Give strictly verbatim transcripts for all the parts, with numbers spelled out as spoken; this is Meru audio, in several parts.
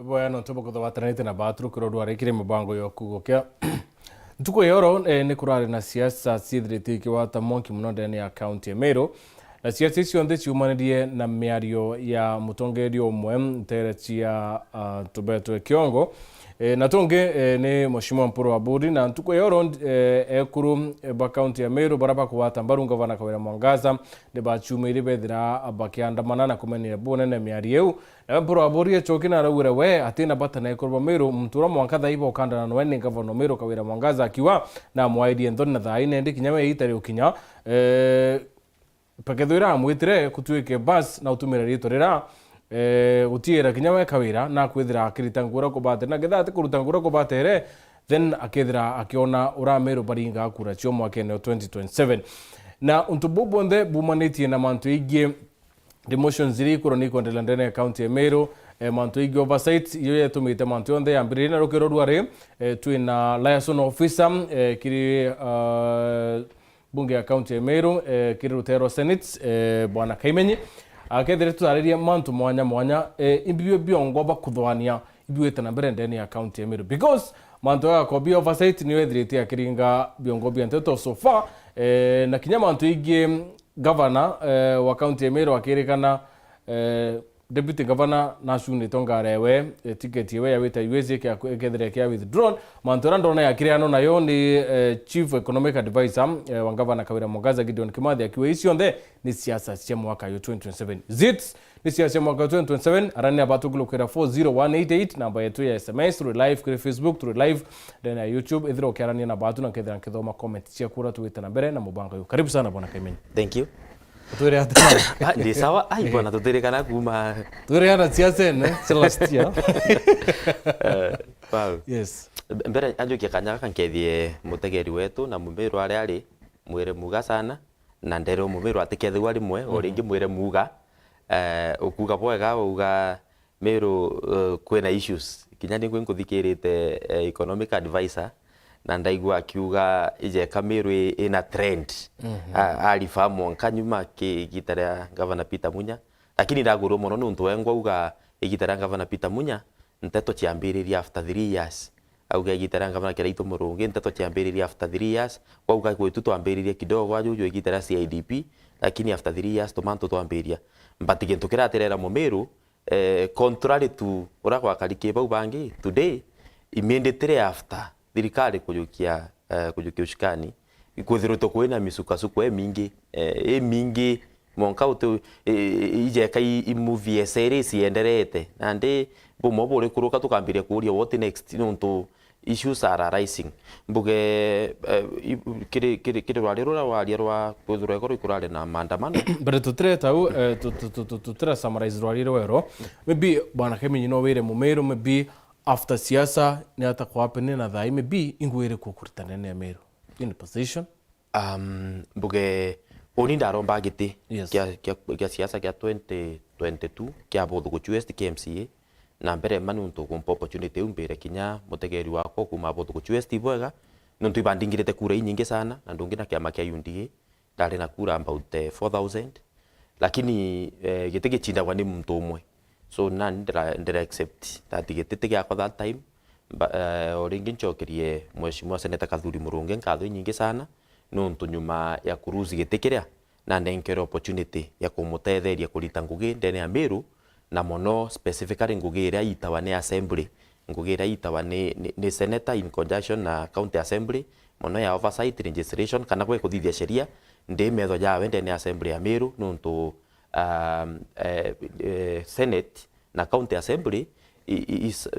Boya nontu bukuthubatanite na baturukiro rwari kiri mubango yo kugukia. Ntuku ya oro, eh, ni kurari na siasa ciithirite ikiwata mwanki muno ndene ya kaunti ya Meru. Na siasa icio nthe ciumanirie na miario ya mutongeria umwe ntere cia, ah, Tubetwe Kiongo. Eh, na tungi, eh, ni Mheshimiwa Mpuru Aburi. Na ntuku ya oro, eh, ekuru, eh, ba kaunti ya Meru bara bakugwata mbaru ngavana Kawira Mwangaza ni bacumiri bethira bakiandamana na kumenera bunene miario iu. Nawe Mpuru Aburi acoki na araugire we atina bata na ekuru ba Meru, muntu uria mwanka thaiba ukandana noe ni ngavana wa Meru Kawira Mwangaza akiuga na amwairie nthoni na thai nendi kinya we iita riukinya, eh, pakethwira amwitire kutuike bas na utumira riitwa rira, eh, gutiira kinya we Kawira na kwithira akirita ngura kubatere, na ketha ati kuruta ngura kubatere, then akethira akiona ura Meru baringa kura cio mwakene wa twenty twenty-seven. Na untu buu bonthe bumanitie na mantu igie demotions iria ikorwo ni ikwendelea ndene ya county ya Meru, eh, mantu igie oversight, iyo yetumite mantu yonthe yambiririe na rukiro rwari, eh, twina liaison officer, eh, kiri, ah, bunge ya county ya Meru, eh, kiri rutero Senate, eh, Bwana Kaimenyi. Akethire tutaririe mantu mwanya mwanya, eh, ibio biongo bakuthwania, ibiwite na mbere ndene ya county ya Meru. Because mantu ya kobi oversight niyo ethirite akiringa biongo bia nteto so far, eh, na kinya mantu igie governor, eh, wa county ya Meru akirikana, eh, Deputy Governor nacunitwe ngara ewe, eh, ticket ewe ya wita U S A ikethira ikia withdrawn. Mantu aria ndona yakiriano nayo ni, eh, Chief Economic Advisor, eh, wa Governor Kawira Mwangaza, Gideon Kimathi, akiuga icio nthe ni siasa cia mwaka yo twenty twenty-seven. Zits ni siasa cia mwaka yo twenty twenty-seven, arania batu kulukira four zero one eight eight, namba yetu ya S M S, turi live kuri Facebook, turi live ndene ya YouTube, ethira ukiarania na batu na nkethira nkithoma comment cia kura tuwite na mbere na mubango yu. Karibu sana Bwana Kaimenyi. Thank you. Utwire ati Ah, ndi sawa. Ai, bwana, tutirikana kuma Twire ana cia sene, cia last year. Eh, wow. Yes. Mbere anjukia kanya gaka nkethie mutegeri wetu na mumiru aria ari, mwire muga sana, na ndere mumiru atikethirwa rimwe, o ringi mwire muga, eh, ukuga bwega, uga Meru, eh, kwina issues. Kinya ningwe nkuthikirite, eh, economic advisor, na ndaigua akiuga ijeka Meru i-, ina trend. A-, arifa mwanka nyuma ki-, igita ria Governor Peter Munya. Lakini ndagurwa mono nuntu wengwa uga igita ria Governor Peter Munya, nteto ciambiririe after three years. Auga igita ria Governor Kiraitu Murungi, nteto ciambiririe after three years. Kwauga gwitu twambiririe kidogo ajuju igita ria C I D P, lakini after three years tumantu twambiria. But gintu kiratirera Mumiru, eh, contrary to uria gwakari ki bau bangi, today, immediately after thirikari kujukia, eh, kujukia ushukani, ikwithiritwe kwina misukasuko imingi, eh, imingi, mwanka uti, i-, i-, ijeka i-, i move esere cienderete. Nandi bumwe buri kuruka tukambiria kuuria what next, nontu issues are arising. Mbuge, eh, i-, kiri, kiri, kiri rwari ruria rwaria rwa kwithirwa igoro ikurari na maandamano. But tutireta u, eh, tu-, tu-, tu-, tu-, tutira summarize rwari rwero. Maybe, Bwana Kimenyi, no wire Mumiru, maybe after siasa, ni ata kwa happen na thai, maybe ingu iriku ukurita ndene ya Meru? In position? Um, mbuge, uni ndaromba giti Yes. kia, kia, kia siasa kia twenty twenty-two, kia Buthuguchu West, kia M C A, na mbere ma nuntu gumpa opportunity iu mbire kinya mutegeri wakwa kuma Buthuguchu West ibwega, nuntu ibandingirite kura inyingi sana, na ndungi na kiama kia U D A, ndari na kura about, eh, four thousand, lakini, eh, giti gicindagwa ni muntu umwe. So, nani ndira, ndira accept that giti ti giakwa that time. Mba-, eh, o ringi ncokerie Mheshimiwa Senator Kathuri Murungi nkatho inyingi sana, nuntu nyuma ya kurusi giti kiria, na nenkere opportunity ya kumutetheria kurita ngugi ndene ya Meru, na mono specifically ngugi iria itawa ni assembly, ngugi iria itawa ni, ni, ni senator in conjunction na county assembly, mono ya oversight, legislation, kana gwe kuthithia sheria, ndi metho jawe ndene ya assembly ya Meru, nuntu, um, eh, eh, senate na county assembly i, i, is,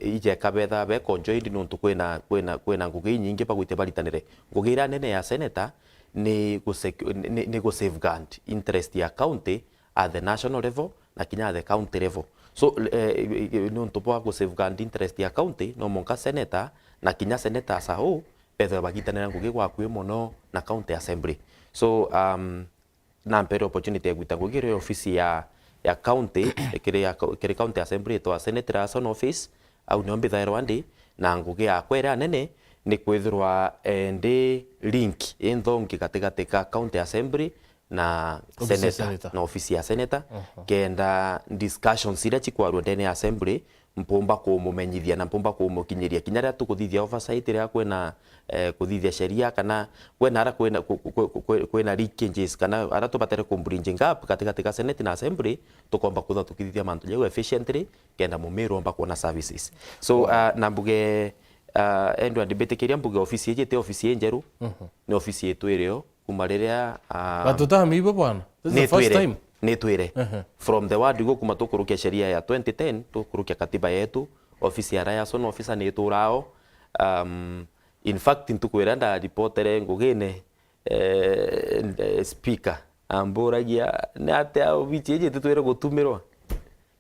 ijeka betha be conjoined nuntu kwina, kwina, kwina ngugi inyingi bagwite baritanire. Ngugi iria nene ya senator ni gu secu-, ni, ni gu safeguard interest ya county at the national level na kinya at the county level. So, eh, i, i, nuntu bwa gu safeguard interest ya county, no mwanka senator na kinya senators ao bethwe bagitanira ngugi gwakui mono na county assembly. So, um, na mpere opportunity ya gwita ngugi iri ofisi ya, ya county, kiri ya, kiri county assembly itwa Senate Liaison Office, au nio mbithairwa ndi, na ngugi yakwa iria nene ni kwithirwa, eh, ndi link inthongi gatigati ka county assembly na Ofisi ya senator, senator. Na ofisi ya senator, Mhm. kenda discussions iria cikwarua ndene ya assembly, mpumba kumumenyithia na mpumba kumukinyiria. Kinya riria tukuthithia oversight, riria kwina, eh, kuthithia sheria, kana kwina ara kwina, ku-, ku-, ku-, ku-, kwina leakages, kana ara tubatare ku bridge gap katigati ka senate na assembly, tukomba kwithirwa tukithithia mantu jau efficiently, kenda mumiru omba kwona services. So, Wow. ah, na mbuge, ah, Edward, mbitikiria mbuge ofisi iji ti ofisi injeru, Mhm. ni ofisi itu irio kuma riria, ah, But utamiibo bwana. This is the first nitwire, time. Nitwire. Ehe. From the word go kuma tukurukia sheria ya twenty ten, tukurukia katiba yetu, ofisi ya liaison officer ni iturao. Um, in fact, ntuku iria ndaripotere Ngugine, eh, speaker amburagia, "Ni atia obici iji titwire gutumirwa?"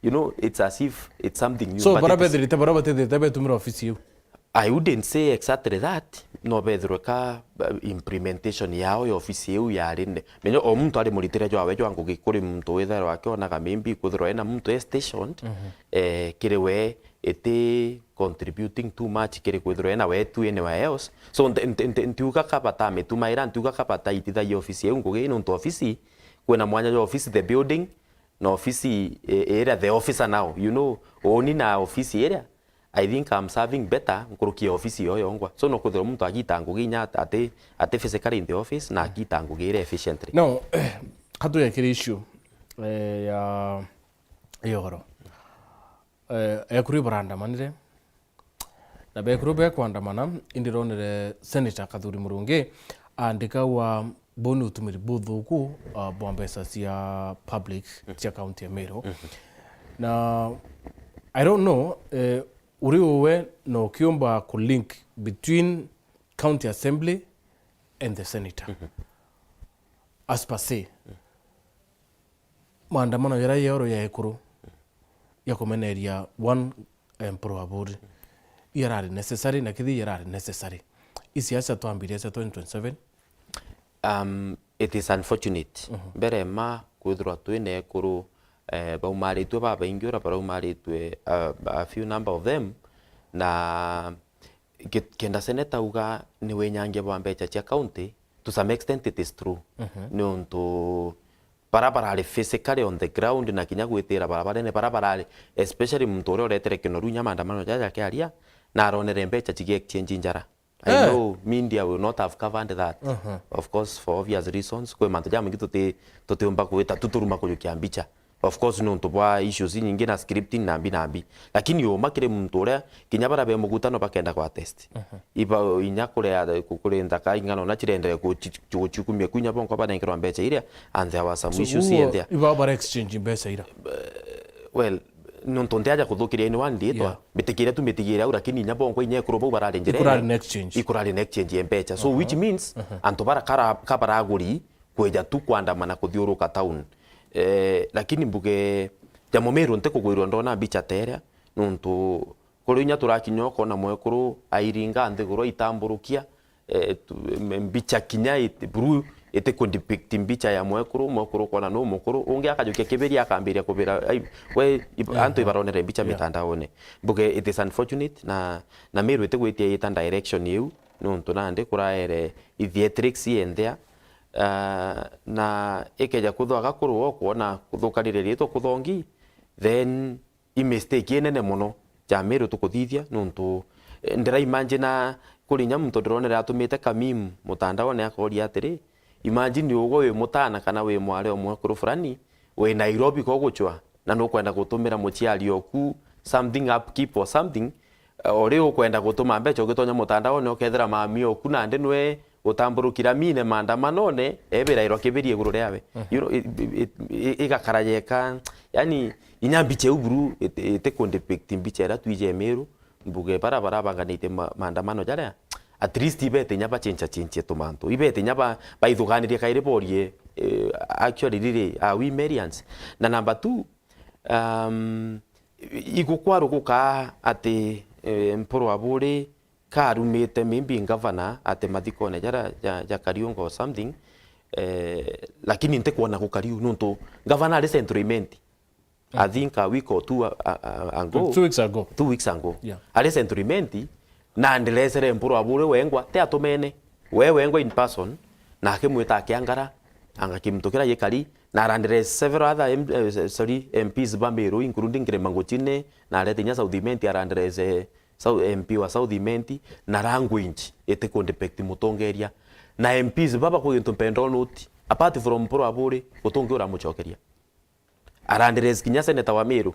You know, it's as if it's something new. So, but baria it is bethirite, baria batithite betumira ofisi iu? I wouldn't say exactly that. No bethirwe ka, uh, implementation yao ya ofisi iu yari ne-, menya o muntu ari muritire jwawe jwa ngugi, kuri muntu withairwa akionaga maybe kwithirwa ena muntu e stationed, Mhm. eh, kiri we iti contributing too much kiri kwithirwa ena wetu anywhere else. So, nti-, nti-, nti-, ntiuga ka batamitumaira, ntiuga ka bataitithagia ofisi iu ngugi, nontu ofisi, kwina mwanya jwa ofisi, the building, na ofisi, eh, iria the officer now, you know, uni na ofisi iria, I think I'm serving better nkuruki ya ofisi iyo yongwa. So, no kwithirwa muntu agita ngugi inya ati, ati physically in the office na agita ngugi iria efficiently. Now, eh, ka twekire issue, eh, ya, ya ugoro. Eh, ekuru ibarandamanire. Na bekuru bekwandamana, indironere Senator Kathuri Murungi aandika wa buu ni utumiri buthuku, uh, bwa mbeca cia public cia county ya Meru. Mhm. Na I don't know, eh, uri uwe no ukiumba ku link between county assembly and the senator. Mhm. As per se, maandamano jaria yeru ya ekuru ya kumeneria one Mpuru Aburi, yarari necessary na kithi yarari necessary. Isiasa twambirie cia twenty twenty-seven. Um, it is unfortunate. Mhm. Mbere ma kwithirwa twina ekuru, eh, baumaritue babaingi ura baraumaritue, uh, a few number of them, na ke-, kenda seneta auga ni winyangia bwa mbeca cia county, to some extent it is true. Mhm. Niuntu bara barari physically on the ground na kinya gwitira barabarene, bara barari, especially muntu uria uretere kinoru inya maandamano jaja akiaria, na aronere mbeca cigi exchange njara. I Eh. know media will not have covered that. Mhm. Of course, for obvious reasons, kwi mantu jamaingi tuti-, tutiumba gwita tu turuma kujukia mbica. Of course, niuntu bwa issues inyingi na scripting na mbi na mbi. Lakini uma kiri muntu uria kinya bara be mugutano bakenda kwa test. Mhm. Iba inya kuria ku-, kuri nthaka ing'ana ona cirendere guci-, gucikumia ku inya bonkwa banengerwa mbeca iria, and there were some So, issues uguo in there. Iba bara exchange mbeca ira? Well, niuntu ntiaja kuthukiria ini wandi itwa, Yeah. mbitikiria tu mbitigire au, lakini inya bonkwa inya ekuru bau barari njira Ikurari ene, in exchange. Ikurari in exchange ya mbeca. So, Uh-huh. which means, Uh-huh. antu bara kara-, ka baraguri, kweja tu kwandamana kuthiuruka town. Eh, lakini mbuge ja Mumiru ntikugwirwa ndona mbica teria, nontu kuri inya turakinya ukona mwekuru airinga nthiguru aitamburukia, eh, tu-, m-, mbica kinya it-, buru iti ku depict mbica ya mwekuru, mwekuru ukona nu mukuru, ungi akajukia kibiri akambiria kubira, ai, we, ib-, Ehe. antu ibaronere mbica Yeah. mitandaone. Mbuge it is unfortunate na, na Miru itigwitia yita direction iu, nontu nandi kuraere i theatrics ienthea, Ah, na ikeja kuthwa gakuru wo kwona kuthukanire riitwa kuthongi, then i mistake inene mono ja Miru tukuthithia, nontu, eh, ndira imagine kuri inya muntu ndironere atumite ka meme mutandaone akoria atiri, imagine ugwe wi mutana kana wi mwari o mwekuru fulani, wi Nairobi ko gucwa, na nukwenda gutumira muciari oku something, upkeep or something, eh, uri ukwenda gutuma mbeca ugitonya mutandaone, ukethira mami oku nandi nwe utamburukira mine maandamanone, ebirairwa kibiri iguru riawe. Mhm. You know, i-, i-, i-, i-, igakara yeka, yani, inya mbica iu buru it-, itiku depict mbica iria twije Miru, mbuge bara barabanganite ma-, maandamano jaria, at least ibete inya bachencha chenchie tumantu. Ibete inya ba-, baithuganirie kairi borie, eh, actually, really, are we Merians? Na number two, um, igukwaruguka ati, eh, Mpuru Aburi karumite maybe ngavana ati mathikone jara ja, ja Kariunga or something, eh, lakini ntikwona gukariu nontu ngavana ari Central Imenti. I think a week or two a, a, a, ago. Two weeks ago. Two weeks ago. Yeah. Ari Central Imenti, na ndirecere Mpuru Aburi wengwa, ti atumene. We wengwa in person, na akimwita akiangara, anga kimunto kiria gikari, na arandress several other M-, eh, sorry, M Ps ba Meru, including Kirima Nguchine, na arete inya South Imenti, arandress, eh, South, M P wa South Imenti, na language itiku depict mutongeria. Na M Ps baba kwi gintu mpenda unoti, apart from Mpuru Aburi, guti ungi uramucokeria. Arandress kinya senator wa Meru.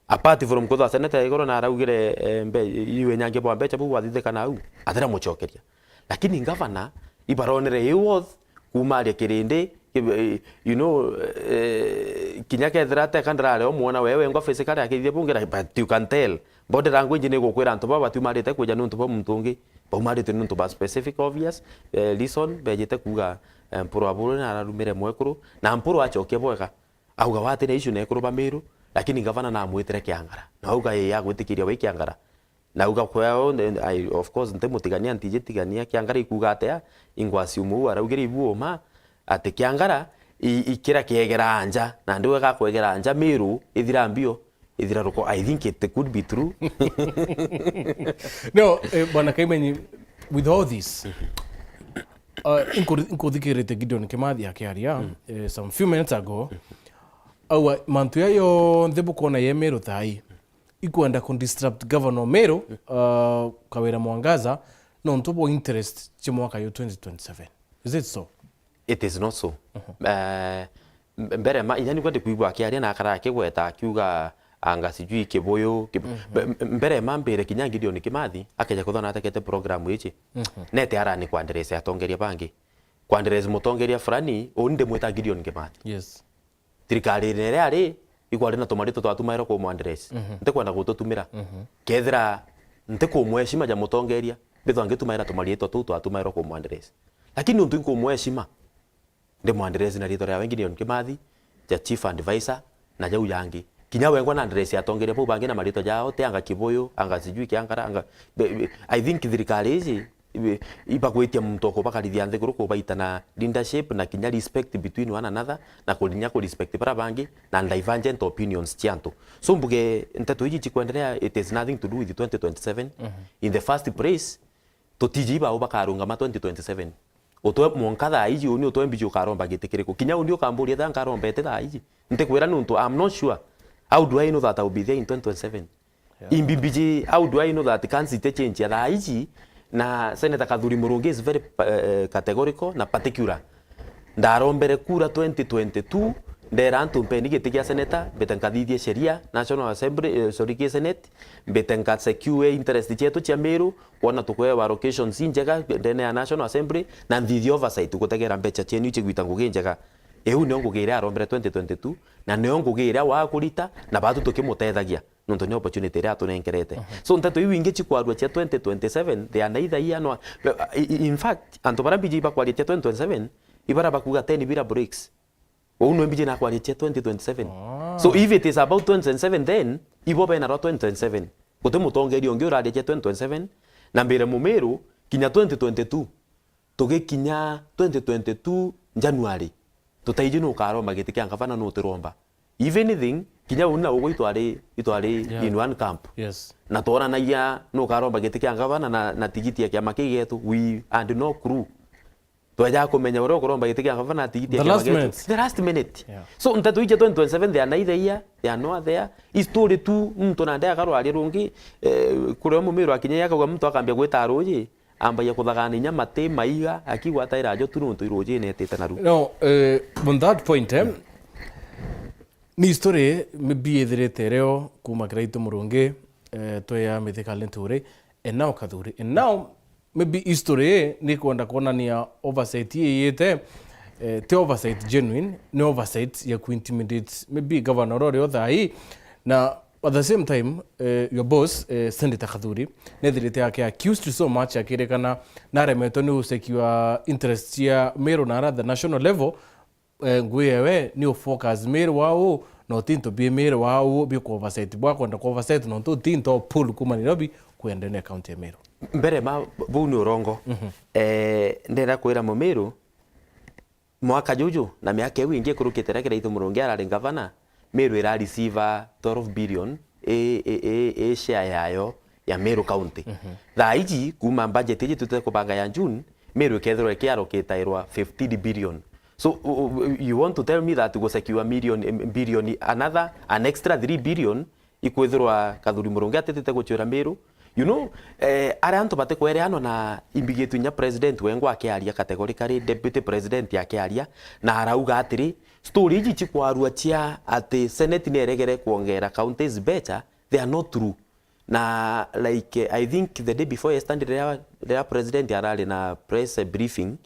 Apart from kwithwa senator ya iguru na araugire, eh, mbe-, iwe nyangi bwa mbecha buu bwathithikana au, atira mucokeria. Lakini ngavana, ibaronere i worth kuuma aria kirindi, eh, you know, eh, kinya kethira ateka ndarare umwona wewe ngwa physically akithithia bungi, like, but you can tell. Body language ni gukwira antu baba batiumarite kwija nuntu bwa muntu ungi, baumarite nuntu bwa specific obvious, eh, reason, bejite kuuga, eh, Mpuru Aburi na ararumire mwekuru, na Mpuru acokia bwega. Auga, "Wati na issue na ekuru ba Meru, lakini ngavana namwitire Kiangara." Na auga, "Ii, agwitikiria wi Kiangara." Na auga, "Kwao, I, of course, ntimutigania, ntijitigania. Kiangara ikuuga atia?" Ingwasi umwe uu araugire ibu uma, ati Kiangara i, i kiria kiegera nja, na ndiwe gakwegera nja Meru, ithira mbio, ithira ruko. I think it could be true. No, eh, Bwana Kaimenyi, with all this, uh, inkuthikirite Gideon Kimathi akiaria, eh, some few minutes ago, aua mantu ya yonthe bukona ye Meru thai, ikwenda ku disrupt Governor Meru, uh, Kawira Mwangaza, nontu bwa interest cia mwaka yo twenty twenty-seven. Is it so? It is not so. Eh, mb-, mbere ma, inya nigwa ndikwigua akiaria na akara akigweta akiuga anga sijui Kibuyu, Kib-, mbe-, mbe-, mbere ma mbire kinya Gideon Kimathi akeja kuthona atekete program ici. Nete arani kwandereza atongeria bangi. Kwandereza mutongeria fulani, uni ndimwita Gideon Kimathi. Yes. Thirikarine iria ari, ikwari na tumaritwa twatumairwa kumwandereza. Ntikwenda gututumira. Kethira ntikumweshima ja mutongeria, mbithwa ngitumaira tumaritwa tuu twatumairwa kumwandereza. Lakini untu inkumweshima, ndimwandereza na ritwa riawe Gideon Kimathi, ja chief advisor, na jau yangi. Kinya wengwa na address ya atongeria bau bangi na maritwa jao, ti anga Kibuyu, anga sijui Kiangara, anga, be, be, I think thirikari iji, ibe, ibagwitia muntu okubakarithia nthiguru kubaita na leadership na kinya respect between one another, na kurinya ku respect bara bangi, na divergent opinions cia antu. So mbuge nteto iji cikwendelea, it is nothing to do with twenty twenty-seven. In the first place, tutiji ibau bakarungama twenty twenty-seven. Utwe mwanka thaa iji uni utwe mbiji ukaromba giti kiriku. Kinya uni ukamburia thaa nkaromba iti thaa iji. Ntikwira nuntu, I'm not sure. How do I know that I will be there in twenty twenty-seven? Yeah. Imbi mbiji, how do I know that kansi ite change ya thaa iji? Na Senator Kathuri Murungi is very, eh, categorical na particular. Ndarombere kura twenty twenty-two, ndera antu mpeni giti gia senator, mbite nkathithie sheria, National Assembly, eh, sorry, ki Senate, mbite nka secure interest cietu cia Meru, kwona tukwewa allocations injega ndene ya National Assembly, na nthithie oversight gutegera mbecha cienu icigwita ngugi injega. Iu nio ngugi iria arombere twenty twenty-two, na nio ngugi iria wakurita, na batu tukimutethagia, nontu ni opportunity iria atunenkerete. So, nteto iu ingi cikwarua cia twenty twenty-seven, they are neither here nor, i-, i-, in fact, antu baria mbiji ibakwaria cia twenty twenty-seven, ibara bakuga ten bira breaks. Uu nwe mbiji nakwaria cia twenty twenty-seven. So if it is about twenty twenty-seven, then ibo bena rwa twenty twenty-seven. Guti mutongeria ungi uraria cia twenty twenty-seven, na mbire Mumiru, kinya twenty twenty-two, tugikinya twenty twenty-two January, tutaiji nukaromba giti kia ngavana nutiromba. If anything, kinya uni na ugwe itwari, itwari in one camp. Yes. Na tworanagia nukaromba giti kia ngavana na, na tigiti ya kiama kiu gietu. We had no clue. Tweja kumenya uria ukuromba giti kia ngavana na tigiti ya kiama gietu. The last minute. The last minute. Yeah. So, nteto iji twenty twenty-seven, they are neither here, they are nor there. History tu, muntu nande akarwaria rungi, eh, kuria Mumiru akinya akauga muntu akambia gwita ruji, ambagia kuthagana inya mati, maiga, akigwataira ajo tu nuntu iruji inetite naru. No, eh, on that point, eh, ni history maybe ithirite irio kuma Kiraitu Murungi, eh, tweya Mithika Linturi, and now Kathuri. And now, maybe history ii ni kwenda kwonania oversight ii iyite, eh, ti oversight genuine, ni oversight ya ku intimidate maybe governor uria uri o thaa ii. Na at the same time, eh, your boss, eh, Senator Kathuri, nethirite ake accused so much, akirikana naremetwe ni u secure interest cia Meru na at the national level, eh, ngui ewe ni u focus Meru wa u, na uti into bi Meru wa u bi ku oversight bwa kwenda ku oversight, nontu uti into pull kuma Nairobi kwenda ni county ya Meru. Mbere ma buu ni urongo. Eh, ndenda kwira Mumiru, mwaka juju na miaka iu ingi ikurukite, riria Kiraitu Murungi arari ngavana, Meru ira receive twelve billion i, i, i, i share yayo ya Meru County. Thaa iji, kuma budget iji tutete kubanga ya June, Meru ikethirwa ikiarokitairwa fifteen billion. So, u-, u-, you want to tell me that gusecure million, em, billion, another, an extra three billion, ikwithirwa Kathuri Murungi atitite gucwira Miru? You know, eh, aria antu batikwereanwa na imbigitwe inya president wengwa akiaria categorically, deputy president akiaria, na arauga atiri, story iji cikwarua cia ati Senate neregere kwongera counties mbeca, they are not true. Na, like, I think the day before yesterday, riria, riria president arari na press briefing,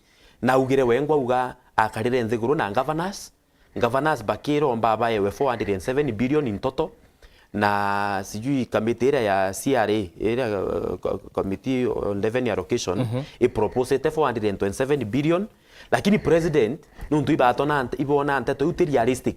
naugire wengwa auga akarire nthiguru na governors, governors bakiromba baewe four hundred and seven billion in total, na sijui committee iria ya C R A, iria, uh, co-, committee on revenue allocation, iproposete four hundred and twenty-seven billion, lakini president, nuntu ibatona nt-, ibona nteto iu ti realistic,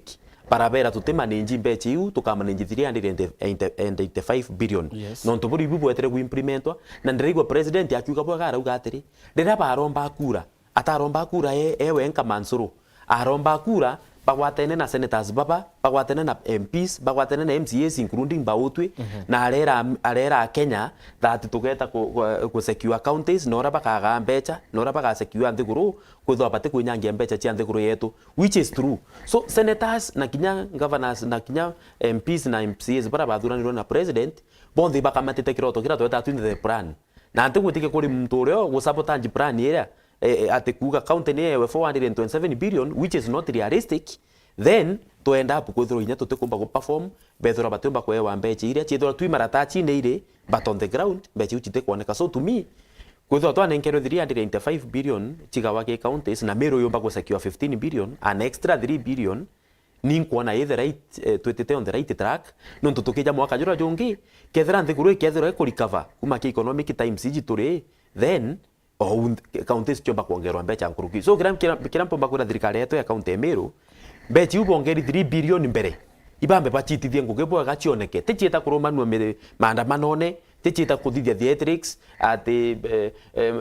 barabera tutimanage mbeca iu, tukamanage three hundred and eighty-five billion. Yes. Nontu buri ibu bwetere kuimplementwa, na ndiraigua president akiuga bwega, arauga atiri, riria baromba kura, ataromba kura e, e wenka Mansuru, aromba kura bagwatene na senators baba, bagwatene na M Ps, bagwatene na M C As, including Bautwi, na arera, arera Akenya that tugeta ku, ku, ku secure counties, na uria bakagaa mbeca, na uria bagasecure nthiguru, kwithirwa batikwinyangia mbeca cia nthiguru yetu, which is true. So, senators, na kinya governors, na kinya M Ps na M C As baria bathuranirwe na president, bonthe ibakamatite kiroto kiria tweta twinthe the plan. Na ntigwitikia kuri muntu uria ugusabotage plan iria, eh, eh, ati kuuga county ni yewe four hundred and twenty-seven billion, which is not realistic, then to end up kwithirwa inya tutikumba gu perform, bethirwa batiumba kuewa mbeca iria, ciithirwa twi maratachine iri, but on the ground, mbeca iu citikwoneka. So to me, kwithirwa twanenkerwe three hundred eighty-five billion cigawa ki counties, na Meru yumba gu secure fifteen billion, an extra three billion, ni nkwona i the right, eh, twitite on the right track, nontu tukija mwaka juria jungi, kethira nthiguru ikethirwa iku recover kuma ki economic times iji turi, then, ou nth-, counties ciumba kwongerwa mbeca nkuruki. So, kira, kira, kira mpumba kwira thirikari yetu ya county ya Meru, mbeca iu bongeri three billion mbere, ibambe bacitithie ngugi bwega cioneke. Ti ciita kurumanua mi-, maandamanone, ti ciita kuthithia theatrics, ati, eh, eh,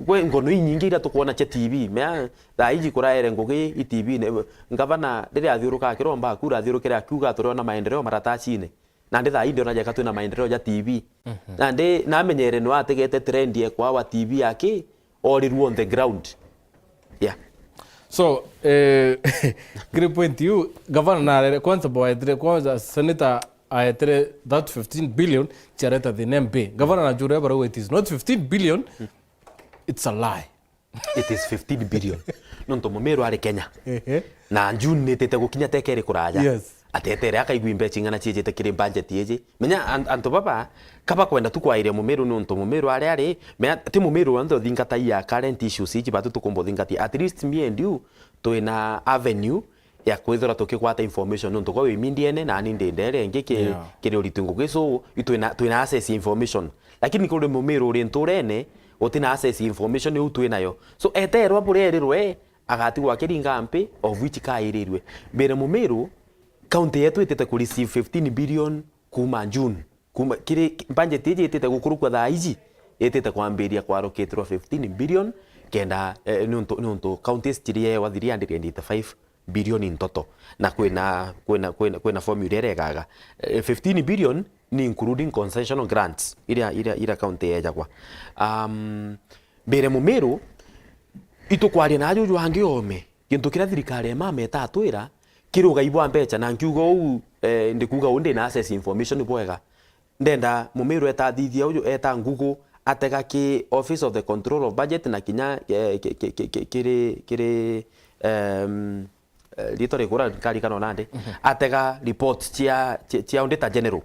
gwe ngono inyingi iria tukwona cia T V, mea thaa iji kuraere ngugi i T V-ne. Ngavana riria athiurukaga kiromba akura, athiurukire akiuga, "Turiona maendeleo maratacine." Nandi thaa ii ndiona jeka twina maendeleo ja T V. Nandi namenyere niwe ategete trend ya kwawa T V aki, all rule on the ground. Yeah. So, eh, kiri point iu, gavana narere, kwanza bwaetire, kwanza senator aetire that fifteen billion ciareta thina mbi. Gavana najure barauga it is not fifteen billion, it's a lie. It is fifteen billion. Nontu Mumiru ari Kenya. Ehe. Na June nitite gukinya tekeri kuraja. Yes. Atetere akaigua mbeca ing'ana ciijite kiri budget iji. Menya an-, antu baba, kaba kwenda tu kwairia Mumiru nontu Mumiru ari ari, menya ti Mumiru wonthe uthingatagia current issues iji batu tukumba uthingatia. At least me and you, twina avenue ya kwithirwa tukigwata information nontu gwe wi mediene na ni ndi ndere ingi ki-, Yeah. kiri uritu ngugi. So, i twina, twina access ya information. Lakini kuri Mumiru uri nturene, utina access ya information iu twinayo. So, eterwa burerirwe, agatigwa akiringa mpi, of which kairirwe. Mbere Mumiru, county yetu itite ku receive fifteen billion kuma June. Kuma, kiri, budget iji itite gukurukua thaa iji, itite kwambiria kwaroketerwa fifteen billion, kenda, eh, nuntu, nuntu counties ciri yewa three hundred and eighty-five billion in total. Na kwina, kwina, kwina, kwina formula iria iregaga. Eh, fifteen billion ni including concessional grants, iria, iria, iria county yejagwa. Um, mbere Mumiru, itukwaria na juju angi ome. Gintu kiria thirikari ya mama itatwira, kiri ugai bwa mbeca, na nkiuga uu, eh, ndikuuga uu ndina access information bwega. Ndenda Mumiru eta athithia uju, eta Google, atega ki Office of the Control of Budget na kinya, eh, ki, ki, ki, ki, kiri, kiri, em, eh, riitwa rikura nkarikana nandi. Mhm. Atega report cia, cia, cia Auditor General.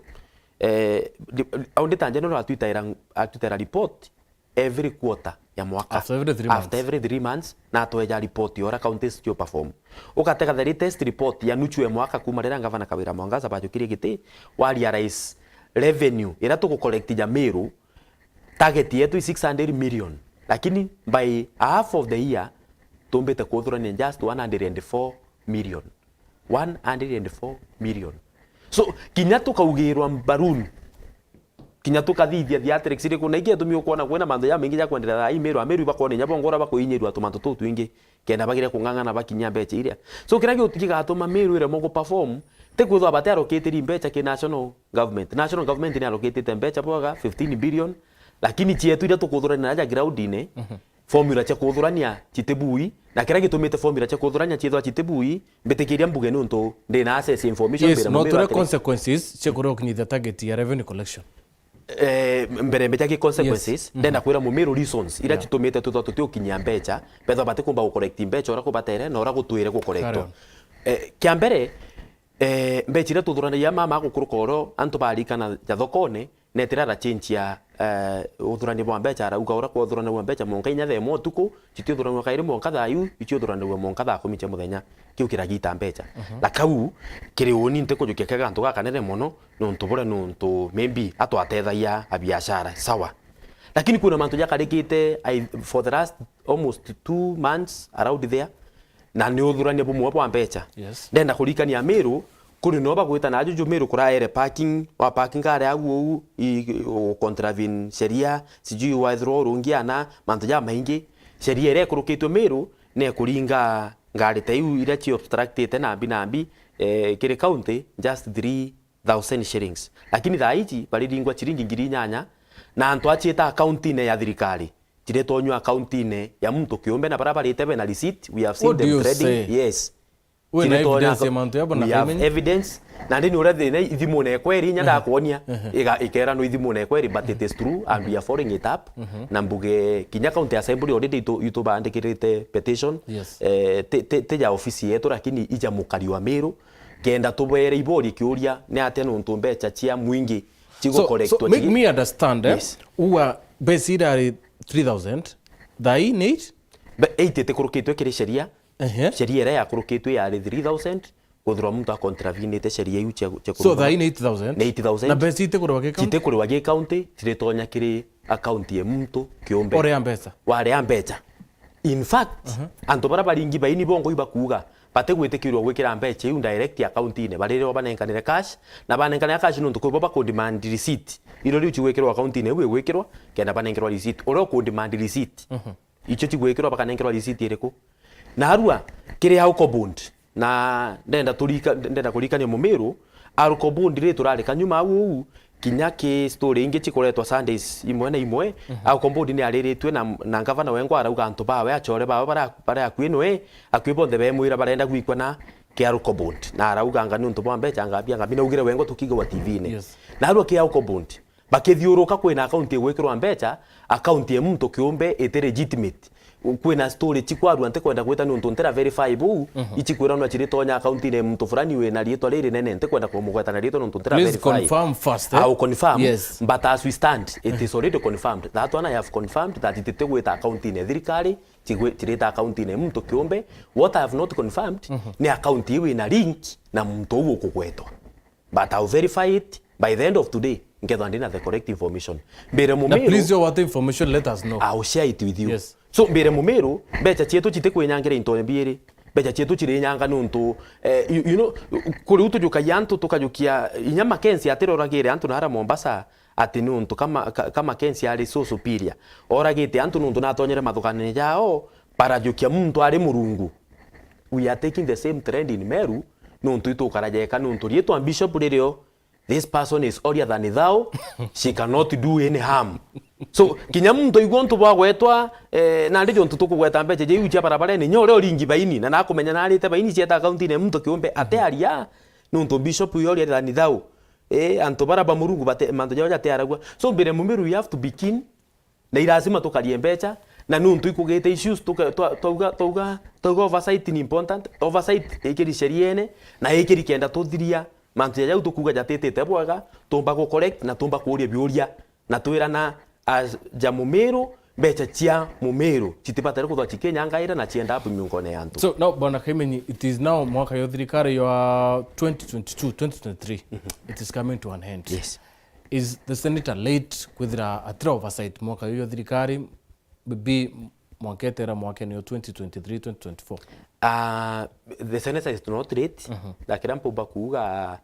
Eh, di-, Auditor General atwitaira, atwitaira report every quarter ya mwaka. After every three months. After every three months, na atweja report ya uria counties cio perform. Ugatega the latest report ya nuchu ya mwaka kuma riria Ngavana Kawira Mwangaza bajukirie giti, wa realize revenue iria tugu collect ja Meru, target yetu i six hundred million. Lakini by half of the year, tumbite kuthurania just one hundred and four million. One hundred and four million. So, kinya tukaugirwa balloon, kinya tukathithia theatrics iriku, na iki gitumi ukwona kwina mantu jamaingi ja kwenderea thaa ii Meru, Ameru ibakona inya bongo uria bakuinyirua tumantu tuu twingi, kenda bagire kung'ang'ana bakinyia mbeca iria. So, kiria gio-, gigatuma Meru iremwe gu perform, ti kwithirwa bati allocate mbeca ki national government. National government ni allocate mbeca bwega fifteen billion, lakini cietu iria tukuthurania naja ground-ini, mhm, formula cia kuthurania citibui, Na kiria gitumite formula cia kuthurania ciithirwa citibui, mbitikiria mbuge niuntu ndi na access information. Yes, mbere no mumiru tule atiri. Consequences cia kuria ukinyithia target ya revenue collection. Eh, mbere mbeja ki consequences, yes, mhm, ndenda kwira mumiru reasons iria, yeah, citumite twithwa tutiukinyia mbecha, bethwa batikumba gucollect mbecha uria kubatere na uria gutwire gucollectwa. Carry on. Eh, kia mbere, eh, mbecha iria tuthuranagia mama gukuruka urio antu barikana ja thokone, netira ara change ya, eh, uthurania bwa mbecha, arauga uria kwathuranagua mbecha mwanka inya thaa imwe utuku, citiuthuranagua kairi mwanka thaa iu, iciuthuranagua mwanka thaa kumi cia muthenya. Kiu kiragita mbecha. Mhm. Na kau kiri uni ntikujukia kega antu gakanene mono, nontu buria nontu maybe atwatethagia abiashara. Sawa. Lakini kwina mantu jakarikite, I, for the last almost two months around there, na ni uthurania bumwe bwa mbecha. Yes. Ndenda kurikania Meru, kuri no bagwita na juju Meru kuraere parking, wa parking kare au ou, i, u contravene sheria, sijui wa throw rungi ana, mantu ja maingi. Sheria iria ikurukitwe Meru, ne kuringa ngari ta iu iria ci obstructite nambi nambi, eh, kiri county, just three thousand shillings. Lakini thaa iji bariringwa chiringi ngiri inyanya, na antu aciita account-ine ya thirikari, chiritonywa account-ine ya muntu kiumbe, na baria barite bena receipt, we have seen them trading. What do you say? Yes. Wina evidence ya mantu yabo na payment? We have evidence. Na ndi ni uria thina ithimune kweri, inya ndakwonia, iga-, ikera no ithimune kweri, but it is true and we are following it up. Mhm. Na mbuge kinya county assembly already itu-, itubandikirite petition. Yes. Eh, ti, ti, ti ja ofisi yetu, lakini ija mukari wa Meru, kenda tubere ibori kiuria, ni atia nontu mbecha cia mwingi, so, so cigukorektwa make chigi- me understand, eh? Yes. Uga mbeca iria ari three thousand, thaa ii ni eight? Be-, eight itikurukitwe kiri sheria. Ehe. Sheria iria yakurukitwe yari three thousand, kwithirwa muntu acontravinite sheria iu cia, cia. So, kuruma thaa ii ni eight thousand? Ni eight thousand. Na mbeca itikuriwa ki county? Citikuriwa ki county, ciritonya kiri account ya muntu kiumbe. Uria mbeca? Waria mbeca. In fact, antu baria baringi baini bongo ibakuuga, batigwitikirwa gwikira mbeca iu direct account-ine, barirwa banenkanire cash, na banenkanire cash nontu kwi bo bakudemand receipt. Irio riu cigwikirwa account-ine iu igwikirwa, kenda banenkerwa receipt. Uria ukudemand receipt, icio cigwikirwa bakanenkerwa receipt iriku? Narua, kiri Alcobond, na ndenda turika-, ndenda kurikania Mumiru, Alcobond ri turarika nyuma au uu, kinya ki story ingi cikoretwa Sundays imwe na imwe, Alcobond ni ariritue na, na ngavana wengwa arauga antu bawe, achore bawe bara-, bari akui noe, akui bonthe bemwira barenda gwikwa na ki Alcobond. Na arauga anga ni untu bwa mbecha, ngambia, ngambia, naugire wengwa tukigwa T V-ine. Yes. Narua ki Alcobond, bakithiuruka kwina account igwikirwa mbecha, account ya muntu kiumbe iti legitimate. Kwina story cikwarua, ntikwenda gwita niuntu ntira verify buu, ichikwiranwa chiritonya account-ine ya muntu fulani wina riitwa ririnene, ntikwenda kumugweta na riitwa niuntu ntira verify. Please confirm first, eh? I will confirm, yes, but as we stand, it is already confirmed. That one I have confirmed that ititigwita account-ine ya thirikari, chigwi-, chirita account-ine ya muntu kiumbe. What I have not confirmed ni account iu ina link na muntu uu ukugwetwa. But I'll verify it by the end of today, nkethwa ndina the correct information. Mbire Mumiru, na please, your what information, let us know. I'll share it with you. Yes. So, mbire Mumiru, mbecha cietu citikwinyangira into biiri. Mbecha cietu chirinyanga niuntu, eh, you, you know, kuri u tujukagia antu, tukajukia inya Mackenzie atiroragire antu nara Mombasa, ati niuntu kama, ka-, ka Mackenzie ari so superior. Oragite antu niuntu natonyere mathuganio jao, barajukia muntu ari Murungu. We are taking the same trend in Meru, niuntu itukara jeka, niuntu riitwa Bishop ririo, this person is holier than thou, she cannot do any harm. So, kinya muntu aigua untu bwagwetwa, eh, nandi jontu tukugweta mbecha jeiu cia barabarene, inya uria uringi baini, na nakumenya narite baini cieta account-ine ya muntu kiumbe, ate aria, niuntu Bishop is holier than thou. Eh, antu bara ba Murungu bate, mantu jao jatearagua. So, mbire Mumiru, we have to be keen, na i lazima tukarie mbecha, na niuntu ikugite issues, tuka-, twa-, twauga, twauga, twauga oversight ni important, oversight ikiri sheriene, na ikiri kenda tuthiria mantu jaja jau tukuuga jatitite bwega, tumba gu correct na tumba kuuria biuria, na twirana as ja Mumiru, mbecha cia Mumiru citibatare kuthwa cikinyangaira na cienda up miungone ya antu. So now, Bwana Kaimenyi, it is now mwaka yo thirikari ya twenty twenty-two, twenty twenty-three. It is coming to an end. Yes. Is the senator late kwithira atira oversight mwaka uyu thirikari, maybe mwaka etera mwaka ni twenty twenty-three, twenty twenty-four? Ah, the senator is not late. Na kira mpumba kuuga,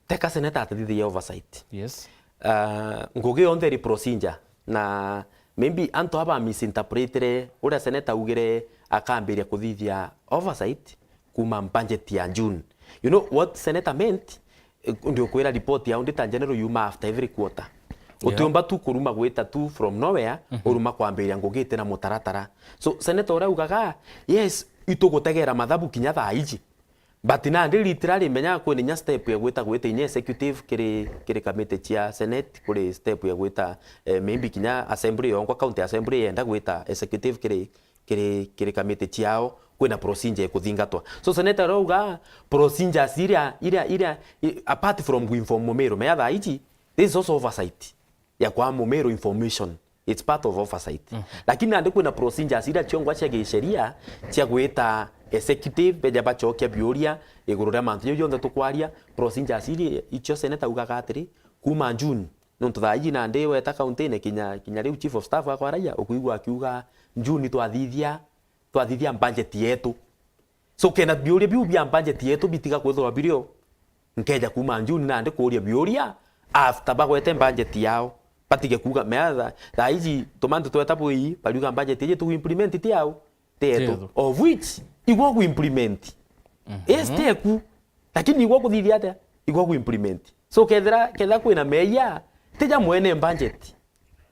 teka senator atathithiria oversight. Yes. Ah, ngugi yonthe iri procedure. Na maybe antu aba misinterpretire uria senator augire akambiria kuthithia oversight kuma budget ya June. You know what senator meant? Eh, ndiukwira report ya auditor general yuma after every quarter. Yeah. Utiumba tu kuruma gwita tu from nowhere, Mhm. uruma kwambiria ngugi iti na mutaratara. So, senator uria ugaga, yes, itugutegera mathabu kinya thaa iji. But nandi literally menya kwina inya step ya gwita, gwita inya executive kiri, kiri committee cia Senate, kuri step ya gwita, eh, maybe kinya assembly yongwa, county assembly yenda gwita executive kiri, kiri, kiri committee ciao, kwina procedure ikuthingatwa. So senator arauga procedures iria, iria, iria, i-, apart from kuinform Mumiru, menya thaa iji, this is also oversight ya kwa Mumiru information. It's part of oversight. Mhm. Lakini nandi kwina procedures iria ciongwa cia gisheria cia gwita executive, beja bacokia biuria iguru ria mantu jau jonthe tukwaria. Procedures iria icio senator ugaga atiri, kuma June, nontu thaa iji nandi weta county-ini kinya, kinya riu chief of staff akwaragia, ukwigua akiuga, "June twathithia, twathithia budget yetu." So kenda biuria biu bia budget yetu bitiga kwithirwa birio, nkeja kuma June nandi kuuria biuria after bagwete budget yao. Batige kuuga, mea tha-, thaa iji tumantu tweta bwii, bariuga budget iji tugu implement ti yao, ti yetu. Ti yetu. Of which, igwa gu implement. Mhm. Yes, teku. Lakini igwa kuthithia atia? Igwa gu implement. So kethira, kethira kwina meeyia, tija mwene budget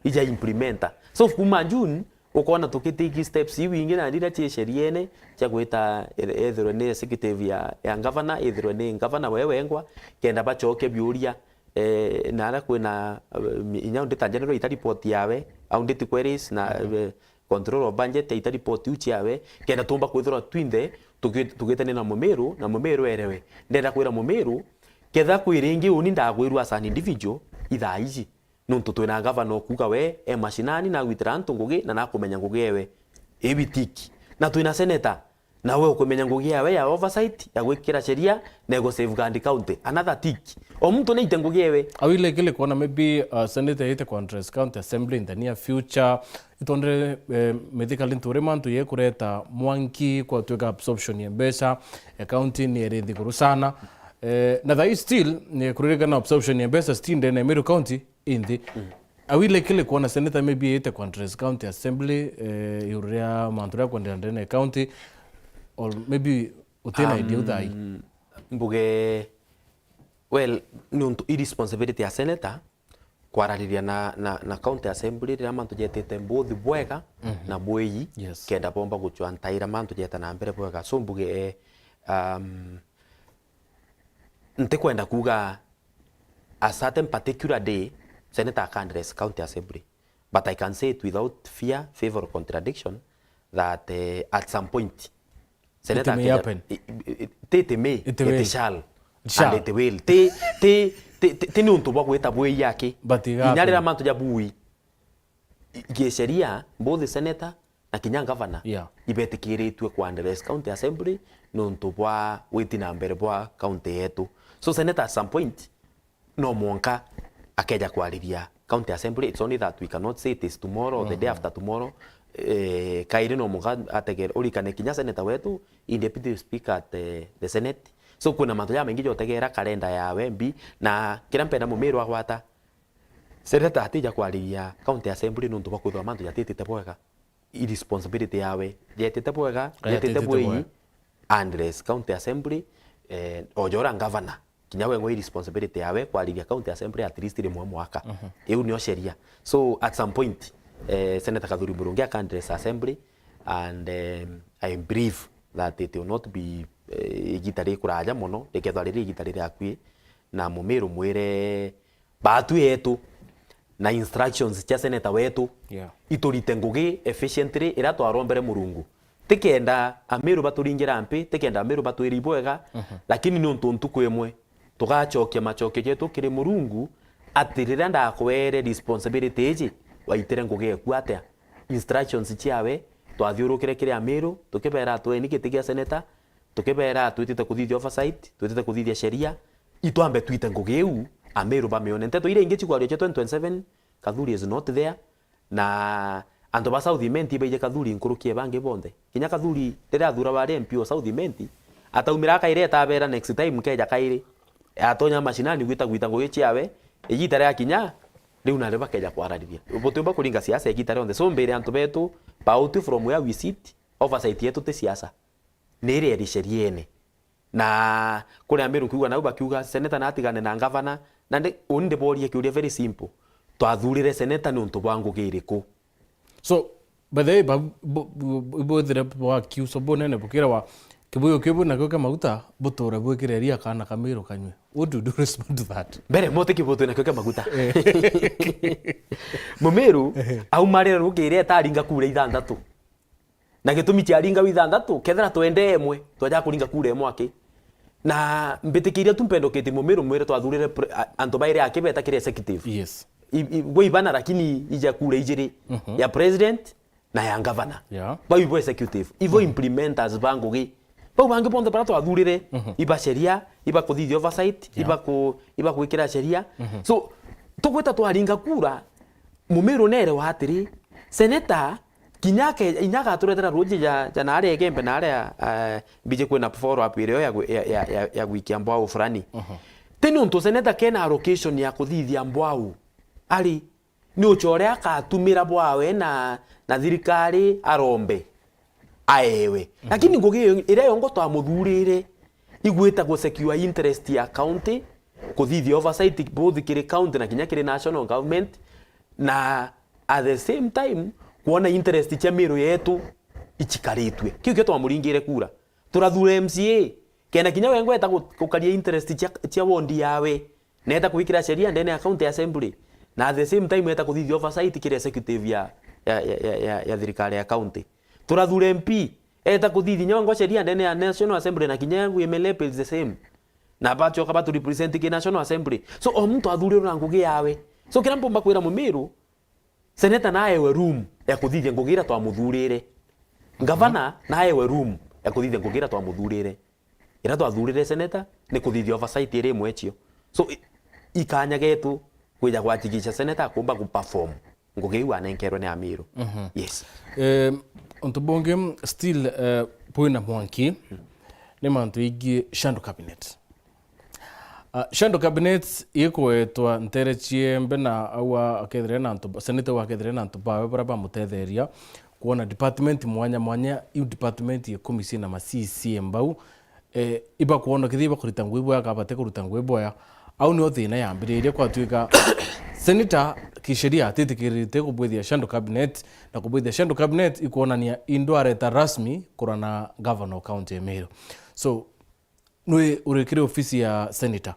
ija implementa. So kuma June, ukona tukitiki steps iu ingi na ndira cia sheriene, cia gwita ethirwe ni executive ya, ya governor, ethirwe ni governor we wengwa, kenda bacoke biuria, eh, na ara kwina, eh, inya auditor general ita report yawe, audit queries na, eh, control of budget ita report iu ciawe, kenda tumba kwithirwa twinthe tugi-, tugitania na Mumiru, na Mumiru erewe. Ndenda kwira Mumiru, ketha kwi ringi uni ndagwirua as an individual, ithaa iji. Nontu twina gavana ukuuga we e mashinani, nagwitira antu ngugi na nakumenya ngugi ewe. Ibi tick. Na twina senator, nawe ukumenya ngugi yawe ya oversight, ya gwikira sheria, na igu safeguard county. Another tick. O muntu naite ngugi ewe. Au ile kile kuona maybe, uh, senator yite kwa address county assembly in the near future. Itondere, eh, methikali nturi mantu yekureta mwanki kwatwika absorption ya mbeca, eh, county ni iri nthiguru sana. Eh, na thai still, ni kuririkana absorption ya mbeca still ndene ya Meru County, inthi. Mm. Are we likely kuona senator maybe ite kwa address county assembly, eh, iguru ria mantu ria kwenderea ndene ya county, or maybe utina idea uthai? Um, mbuge, well, ni untu i responsibility ya senator kwarariria na, na, na county assembly riria mantu jetite mbuthi bwega, mhm, na bwei, yes, kenda bomba gucwa ntaira mantu jeta na mbere bwega. So mbuge, eh, um, ntikwenda kuuga a certain particular day, senator aka address county assembly. But I can say it without fear, favor or contradiction that, eh, at some point, senator it may akeja, happen. I, i, i, ti it may, it will. It shall. It shall. And it will. Ti, ti, ti, ti, ti ni untu bwa gwita bwei aki. But it happen. Inya riria mantu ja bui, i, gisheria, both senator na kinya governor, yeah, ibetikiritue kwa address county assembly nontu bwa witi na mbere bwa county yetu. So senator at some point no mwanka akeja kwariria county assembly. It's only that we cannot say it is tomorrow or the day, mhm, after tomorrow. Eh, kairi no mwanka ategere, urikane kinya senator wetu, he deputy speaker at the, the senate. So kwina mantu jamaingi jotegera kalenda yawe mbi, na kiria mpenda Mumiru agwata, senator atija kwariria county assembly nontu bwa kwithirwa mantu jatitite bwega. I responsibility yawe, jetite bwega, jetite bwei, bwega, unless county assembly, eh, o jora governor, kinya wengwa i responsibility yawe kwariria county assembly at least rimwe mwaka. Mhm. Iu nio sheria. So at some point, eh, Senator Kathuri Murungi aka address assembly, and, eh, I believe that it will not be, eh, igita rikuraja mono, rikethwa riri igita riri akui, na Mumiru mwire, baatu yetu na instructions cia senator wetu, yeah, iturite ngugi efficiently iria twarombere Murungu. Tikenda Amiru baturingira mpi, tikenda Amiru batwiri ibwega, mhm, lakini ni untu ntuku imwe tugacokia macokio jetu kiri Murungu, ati riria ndakwere responsibility iji, waitire ngugi eku atia? Instructions ciawe, twathiurukire kiri Amiru, tukibera atweni giti gia senator, tukibera twitite kuthithia oversight, twitite kuthithia sheria, itwambe twite ngugi iu, Amiru bamione. Nteto iria ingi cikwario cia twenty twenty-seven, Kathuri is not there, na antu ba South Imenti ibaije Kathuri nkuruki e bangi bonthe. Kinya Kathuri riria athurawa ari M P o South Imenti, ataumira akaireta abera, "Next time nkeja kairi." Atonya mashinani gwita gwita ngugi ciawe, igita riakinya, riu nario bakeja kwarariria. Butiumba kuringa siasa igita rionthe. So mbere antu betu, bautwi from where we sit, oversight yetu ti siasa. Ni iria iri sheriene. Na kuri Amiru nkiuga nau bakiuga, "Senator natigane na ngavana." Na ndi, uni ndiborie kiuria very simple. twathurire seneta niuntu bwa ngugi iriku? So, by the way, ba- bu- bu- ibwithire bwa kiuso bunene bukira wa kibuyu kiu nakio kia maguta buture bwikireria kana kamiru kanywe. What do you do respond to that? Mbere mote kibuyu nakio kia maguta. Mumiru aumarira rukiri etaringa kura ithanthatu. Na gitumi ciaringa ithanthatu, kethira twende imwe, twaja kuringa kura imwe aki. Na mbitikiria tu mpendokete Mumiru mwire twathurire pre- a- antu bairi aki beta kiri executive. Yes. I- i- gwe ibana lakini ija kura ijiri, ya president na ya governor. Yeah. Bau ibo executive, ibo implementers ba ngugi. Bau bangi bonthe bara twathurire, iba sheria, iba kuthithia oversight, iba ku- iba gwikira sheria. So tugwita twaringa kura, Mumiru nerewa atiri, seneta kinya ake- inya agaturetera ruji ja ja naria Igembe naria, eh, mbiji kwina follow up irio ya gwi- ya- ya- ya- ya gwikia mbwau fulani. Ti niuntu seneta kena allocation ya kuthithia mbwau, ari ni ucha uria akatumira bwawe na na thirikari arombe aewe. Lakini ngugi iyo iria yongo twamuthurire igwita gu secure interest ya county, kuthithia oversight both kiri county na kinya kiri national government, na at the same time kwona interest cia miru yetu ichikaritue. Kiu kio twamuringire kura. Turathura M C A kenda kinya wengweta gu- gukaria interest cia, cia ward yawe. Neta kwikira sheria ndene ya county assembly, na at the same time eta kuthithia oversight kiri executive ya ya ya ya, ya, ya thirikari ya county. Turathura M P eta kuthithia nyo ngo sheria ndene ya national assembly, na kinya M L A is the same, na bachoka batu represent ki national assembly. So o muntu athurirwe na ngugi yawe. So kira mpomba kwira Mumiru, seneta naewe room ya kuthithia ngugi ira twamuthurire, ngavana naewe room ya kuthithia ngugi ira twamuthurire. Ira twathurire seneta ni kuthithia oversight iri imwe cio. So i- ikanya getu kwija gwatikisha seneta akumba ku perform ngugi iu anenkerwe ni Amiru. Yes. Eh, untu bungi still, eh, bwina mwanki ni mantu igie shadow cabinet. Uh, shadow cabinet ikwetwa ntere ciembe na aua akethire na antu, seneta aua akethire na antu bawe bara bamutetheria kuona department mwanya mwanya, iu department ikumi ciina ma C C mbau, eh, ibakwona kethira ibakurita ngugi bwega kana bati kuruta ngugi bwega. Au nio thina yambiririe kwatuika seneta kisheria atitikirite kubwithia shadow cabinet, na kubwithia shadow cabinet ikwonania indwareta rasmi kurana governor county ya Meru. So, nwi uri kiri ofisi ya seneta.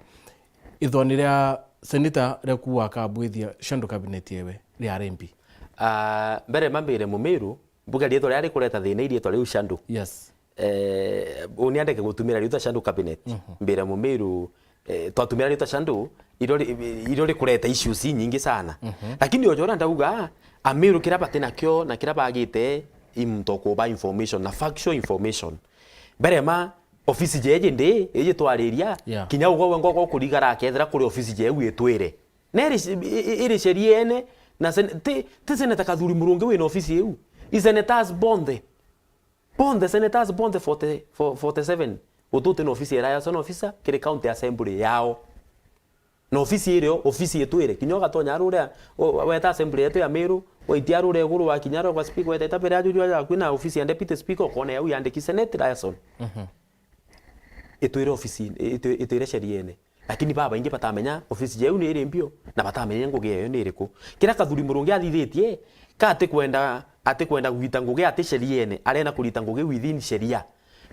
Ithwani ria seneta ria kuuga akabwithia shadow cabinet yewe riari mpi? Ah, mbere mambire Mumiru, mbuge riitwa riria rikureta thina i riitwa riu shadow. Yes. Eh, uni andeke gutumira riitwa shadow cabinet. Mbire Mumiru, eh, twatumira riitwa shadow, irio ri- irio rikureta issues inyingi sana. Lakini ojo uria ndauga, Amiru kiria bati nakio na kiria bagite i muntu kuba information na factual information. Mbere ma ofisi jeje ndi iji twariria, yeah, kinya ugwe we ngogo kurigara akethira kuri ofisi jeu itwire. Na iri, i- i- iri sheriene, na sen- ti, ti seneta Kathuri Murungi wina ofisi iu. I senators bonthe. Bonthe senators bonthe forty, fo- forty-seven. Gututi na ofisi ya liaison officer kiri county assembly yao. Na ofisi irio, ofisi itwire. Kinya ugatonya arure, o- weta assembly yetu ya Meru, waitia arure iguru wakinya arua kwa speaker, weteta mbere ya juju aja kwina ofisi ya deputy speaker, ukona yau yandiki senate liaison. Itwire ofisi, itwi- itwire sheriene. Lakini babaingi batamenya ofisi jeu ni iri mbio, na batamenya ngugi eyo ni iriku. Kiria Kathuri Murungi athithitie, ka atikwenda, atikwenda gwita ngugi ati sheriene, arenda kurita ngugi within sheria.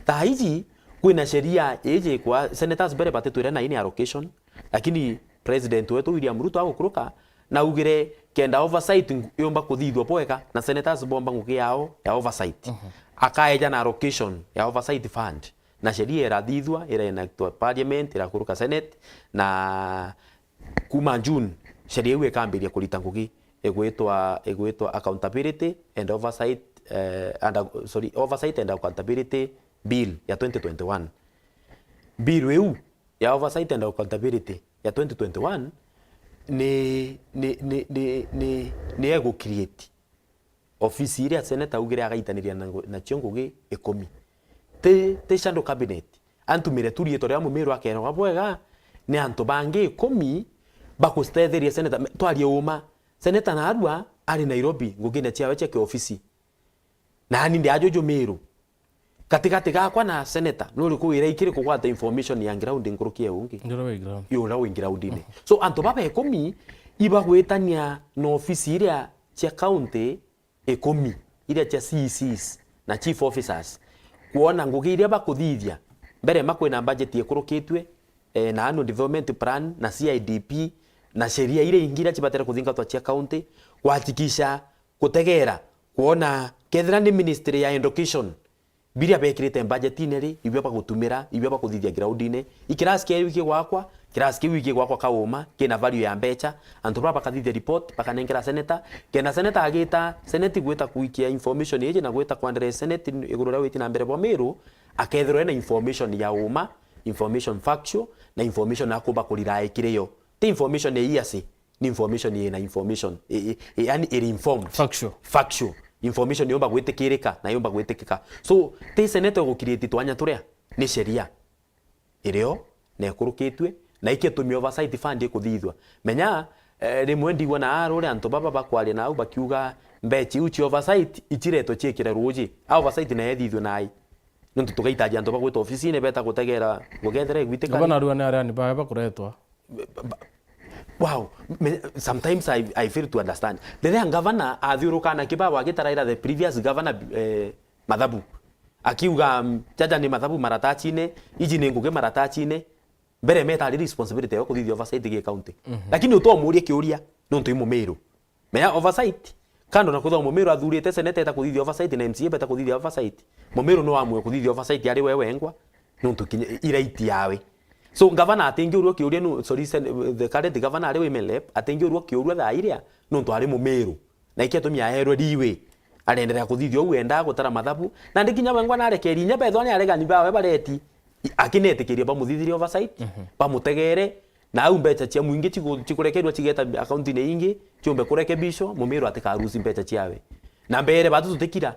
Thaa iji, kwina sheria iji kwa senators mbere batitwire na ini allocation, lakini president wetu William Ruto agukuruka, naugire kenda oversight ngu- yumba kuthithwa bwega, na senators bomba ngugi yao ya oversight. Akaeja na allocation ya oversight fund. Na sheria irathithua, ira enactwa parliament, irakuruka senate, na kuma June, sheria iu ikambiria kurita ngugi igwitwa, igwitwa accountability and oversight, eh, and, sorry, oversight and accountability bill ya twenty twenty-one. Bill iu ya oversight and accountability ya twenty twenty-one ni, ni, ni, ni, ni, ni egu create ofisi iria seneta augire agaitaniria na ngu- nacio ngugi ikumi. Ti, ti shadow cabinet. Antumire tu riitwa ria Mumiru akerwa bwega, ni antu bangi ikumi bagustetheria seneta. Me- Twarie uma, seneta narua ari Nairobi ngugine ciawe cia kiofisi. Nani ndi ajuju Miru. Gatigati gakwa na seneta, nuriku wira ikiri kugwata information ya ground nkuruki ya ungi? Ndio wi ground. Yo uria wi groundine. So antu baba ikumi ibagwitania na ofisi iria cia county ikumi, iria cia C E Cs na chief officers, kwona ngugi iria bakuthithia. Mbere ma kwina budget ikurukitue, eh, na annual development plan na C I D P na sheria iria ingi iria cibatere kuthingatwa cia county, kuhakikisha, kutegera, kwona kethira ni ministry ya education, biria bekirite budgetine ri, ibio bagutumira, ibio bakuthithia groundine. I kirasi kiu iki gwakwa, kirasi kiu iki gwakwa Kauma, kina value ya mbecha, antu baa bakathithia report, bakanengera senator, kenda senator agita, senate igwita kuikia information iji na gwita kwandere senate iguru ria witi na mbere bwa Miru, akethirwa ena information ya uma, information factual, na information akumba kurira ikiri yo. Ti information ya hearsay, ni information ina information, i, i, i, yani iri informed. Factual. Factual. Information yumba gwitikirika na yumba gwitikika. So, ti senate igukiriti twanya turia, ni sheria irio na ikurukitue, na ikitumi oversight fund ikuthithua. Menya, eh, rimwe ndigua na aruria antu baba bakwaria nau bakiuga mbecha iu cia oversight iciretwe ciikire ruuji. A oversight na ethithue nai. Nontu tugaitagia antu bagwita ofisine beta gutegera gukethira igwitikana. Gavana arua ni aria ni bae bakuretwa. Ba-, ba-, wow. Me-, sometimes I, I fail to understand. Riria ngavana athiuruka na kibao agitaraira the previous governor, eh, mathabu. Akiuga, mm, jaja ni mathabu maratachine, iji ni ngugi maratachine. Mbere meta ari responsibility yo kuthithia oversight gi county. Mhm. Lakini utomuria kiuria, nontu i Mumiru. Menya oversight, kando na kwithirwa Mumiru athurite seneta eta kuthithia oversight na M C A beta kuthithia oversight, Mumiru no amue kuthithia oversight ari we wengwa, nontu kinya i right yawe. So, gavana atingiurua kiuria nu-, sorry, sen-, the current governor ari women rep, atingiurua kiuria thaa iria, nontu ari Mumiru. Na ikio atumi aerwe leeway, arenderea kuthithia uu endaa gutara mathabu. Nandi kinya wengwa narekeri inya bethwa ni aregani bawe bareti, i-, akinetikiria bamuthithirie oversight, mhm, bamutegere, na au mbecha cia mwingi chigu-, chikurekerwa chigeta akaunti-ini ingi, chiumbe kurekebishwa, Mumiru atikarusi mbecha ciawe. Na mbere batu tutikira,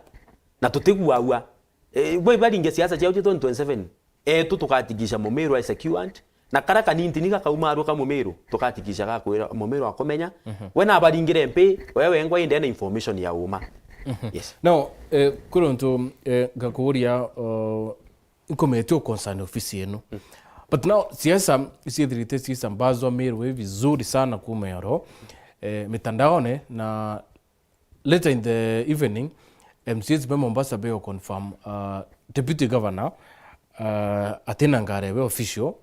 na tutiguagua. E, gwe baringe siasa ciao cia twenty twenty-seven. Etu tukatikisha Mumiru ai secured, na kara kanintini gakauma arua ka Mumiru, tukatikisha gakwira Mumiru akomenya, mhm, we nabaringire mpi, we wengwa indi ena information ya uma. Mhm. Yes. Now, eh, kuri untu, eh, ngakuria, uh, nkomete u concern ofisi enu. Mm. But now, siasa ciithirite ciisambazwa Meru vizuri sana kuma yoro, eh, mitandaone, na later in the evening, M C As be Mombasa be confirm, uh, deputy governor, uh, atina ngari we official,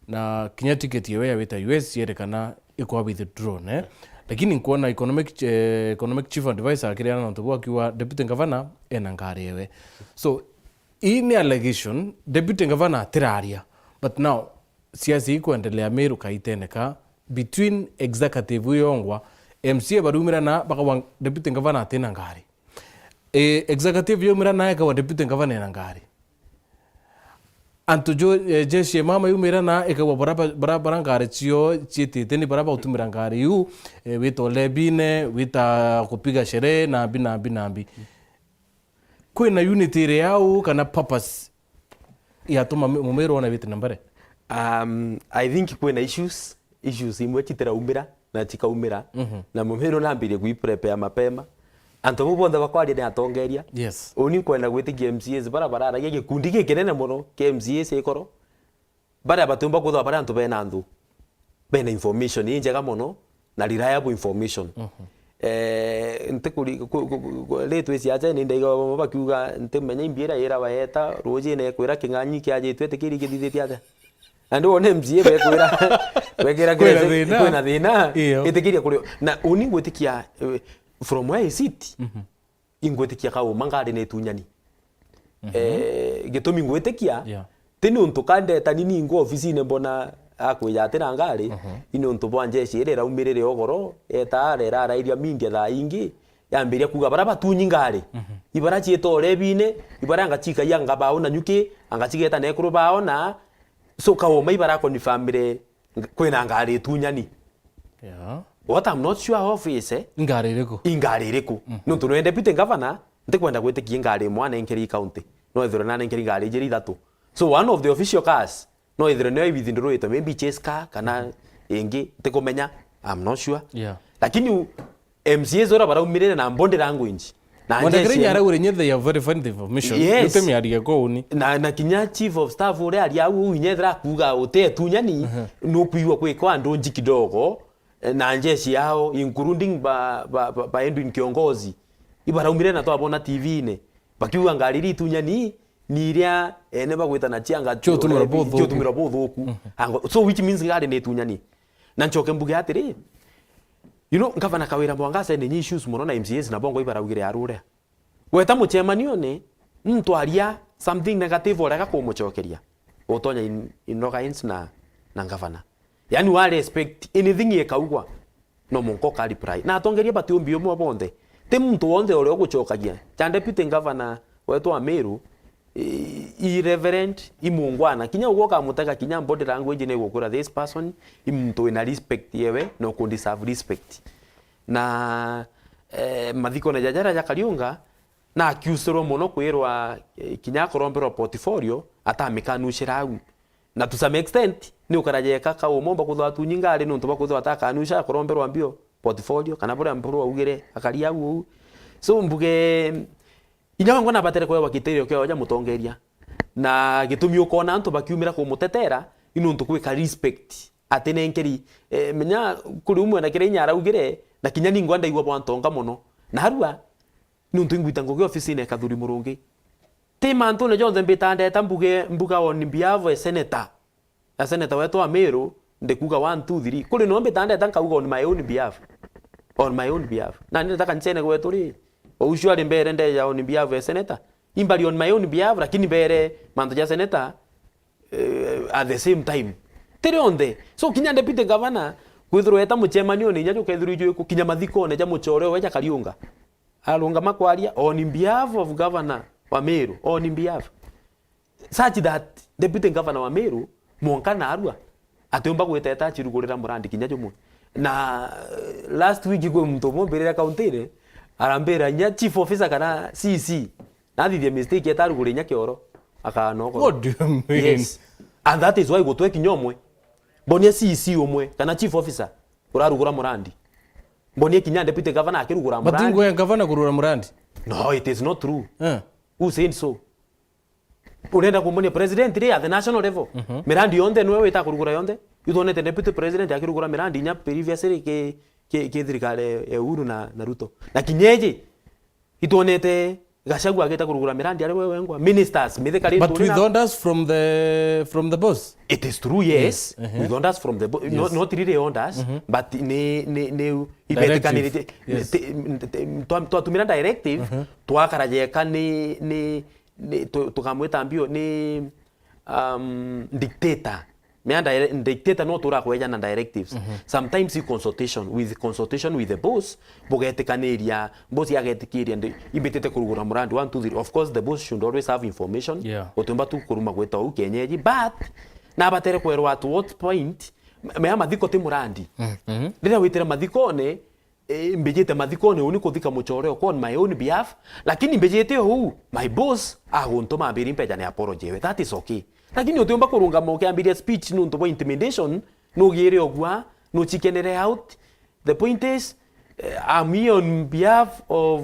na kinya ticket yewe ya wita U S yerekana ikwa withdrawn, eh? Lakini nkuona economic, eh, economic chief advisor akiriana na ntu bwa akiuga deputy governor ena ngari yewe. So, ii ni allegation, deputy governor atiraria. But now, siasa ikwendelea Meru kaitene ka between executive iyongwa, M C A barumira na bakawa deputy governor atina ngari. E, executive yumira na ikawa deputy governor ena ngari. Antu jo, e, jeshi ya mama yumira na ikawa bara, bara, bara ngari cio ciitite ni bara bautumira ngari iu, e, wita ulebine, wita kupiga sherehe, na mbi, na mbi, na mbi. Kwina unity iria au kana purpose yatuma mi-, Mumiru ona wite na mbere? Um, I think kwina issues, issues imwe citiraumira na cikaumira, mhm, na Mumiru nambirie kuiprepare mapema. Antu bau bonthe bakwaria ni atongeria. Yes. Uni nkwenda gwitikia M C As bara bararagia gikundi gikinene mono kia M C As ikoro. Baria batiumba kwithirwa bari antu bena nthu, bena information injega mono na reliable information. Mhm. Eh, ntikuri-, ku-, ku-, ku-, ri twi siasene, ndaiga bamwe bakiuga, ntimenya imbi iria irawa yeta, ruuji nekwira king'ang'i kiajitwe tikiri kithithitie atia. Na ndi wone M C A bekwira, bekwira kwina kire-, thina. Kwina thina, iyo, itikiria kuri. Na uni ngwitikia, eh, from where I sit, mhm, ingwitikia kauma ngari ni itunyani. Mhm. Eh, gitumi ngwitikia, yeah, ti ni untu kandetani ningwa ofisine mbona akwija ati na ngari, mhm, i ni untu bwa njeshi iria iraumirire ugoro, eta arera arairia media thaa ingi, yambiria kuuga bara batunyi ngari. Mhm. Ibara ciita urebine, ibara anga cikaia anga bao na nyuki, anga cigeta na ekuru bao na, so kauma ibara confirmire ng-, kwina ngari itunyani. Yeah. What I'm not sure of is, eh, ngari iriku? I ngari iriku? Mhm. Nontu nwe deputy governor, ntikwenda gwitikia ngari imwe anenkeri county. No ethirwe nanenkeri ngari ijiri ithatu. So one of the official cars, no ethirwe niyo ibithindurwitwe, maybe chase car, kana ingi, ntikumenya, I'm not sure. Yeah. Lakini u-, M C As uria baraumirire na body language, na mwandikiri jeshi ene-, nyaraugire nye they are verifying the information. Yes. Rute miario kwa uni. Na, na kinya chief of staff uria ari au, u inya ethira akuuga uti etunyani, mhm, nukwigua gwikwa andu nji kidogo, eh, na njeshi yao, including ba, ba, ba, ba Edwin Kiongozi, ibaraumire na twabona T V-ine, bakiuga ngari iria itunyani ni iria ene bagwita na cianga cio-, ciotumirwa eh, buthuku. Ciotumirwa buthuku. Mhm. Ango-, so which means ngari ni itunyani. Na ncoke mbuge atiri, you know, Ngavana Kawira Mwangaza ene issues mono na M C As na bongo ibaraugire arure. Gweta mucemanione, muntu aria something negative urega kumucokeria, utonya in, in alliance na, na ngavana. Yani wa respect anything ikaugwa, no munka uka reply. Na atongeria batiumbi umwe bonthe. Ti muntu wonthe uria ugucokagia. Cha deputy governor wetu wa Meru, i, i reverend, i mungwana. Kinya ugwo ukamutega, kinya body language ni igukura, this person i muntu wina respect yewe, no ku deserve respect. Na, eh, mathikone ja jaria ja Kariunga, na akiusirwa mono kwirwa, eh, kinya akoromberwa portfolio, atamikanucira au. Na to some extent, ni ukaraja eka kauma umba kwithirwa atunyi ngari nontu bwa kwithirwa atakanusha akoromberwa mbio portfolio, kana buria Mpuru augire, akari au uu. So mbuge, inya wangwa nabatere kwewa gitirio kiao ja mutongeria. Na gitumi ukona antu bakiumira kumutetera, ni nontu gwika respect. Atinenkeri, eh, menya kuri umwe na kiria inya araugire, na kinya ningwa ndaigua bwa ntonga mono. Narua, nontu ingwita ngugi ofisine ya Kathuri Murungi. Ti mantune jonthe mbitaa ndeta mbuge, mbuga on behalf of a senator. A senator wetu wa Meru, ndikuga one, two, three. Kuri no mbitaa ndeta nkauga on my own behalf. On my own behalf. Na ndeta kanisene gwetu ri, ucio ari mbere ndeja on behalf of a senator. Imbari on my own behalf, lakini mbere mantu ja senator, eh, at the same time. Tiri onthe. So, kinya deputy governor, kwithirwa eta mucemanione, inya jukethirwa iju iku, kinya mathikone ja muchore we ja Kariunga. Arungama kwaria on behalf of governor wa Meru, on behalf. Such that deputy governor wa Meru, mwanka narua, atiumba gwiteta achirugurira murandi kinya jumwe. Na, eh, last week kwi muntu umwe mbirire kaunti-ine, arambira inya chief officer kana C C, nathithia mistake etarugure inya kioro, akanokora. What do you mean? Yes. And that is why gutwe kinya umwe. Mbonia C C umwe, kana chief officer, urarugura murandi. Mbonia kinya deputy governor akirugura murandi. But ngwe governor kurugura murandi? No, it is not true. Eh. Who said so? Urenda kumbonia president ri at the national level? Mhm. Mirandi yonthe niwe wita kurugura yonthe? Ithonete deputy president akirugura mirandi inya previously ki, ki, ki thirikari ya Uhuru na, na Ruto. Na kinya iji, itwonete Gachagua agita kurugura mirandi ari we wengwa. Ministers, mithikari. But turi with na orders from the, from the boss? It is true, yes. Yes, uh-huh. With orders from the bo-, no-, Yes. not really orders, Mhm. but ni, ni, ni, Directive. ibetikanirite, Yes. te-, te-, twa-, twatumira directive, Mhm. twakara jeka ni, ni, ni, tu-, tukamwita mbio ni, um, dictator. Mea dire-, dictator no turakweja na directives. Mhm. Sometimes i consultation, with consultation with the boss, bugetikaniria, boss agetikiria ndi-, imbitite kurugura murandi one, two, three. Of course, the boss should always have information. Yeah. Utiumba tu kuruma gwita uu kienyeji, but nabatere kwerwa at what point, me-, mea mathiko ti murandi. Mhm. Riria witire mathikone, eh, mbijite mathikone uni kuthika muchore okwa on my own behalf, lakini mbijite uu, my boss aguntuma ambiri mpeja ni apology ewe. That is okay. Lakini utiumba kurungama ukiambiria speech nuntu bwa intimidation, nugire ogua, nuchikenere out. The point is, eh, I'm here on behalf of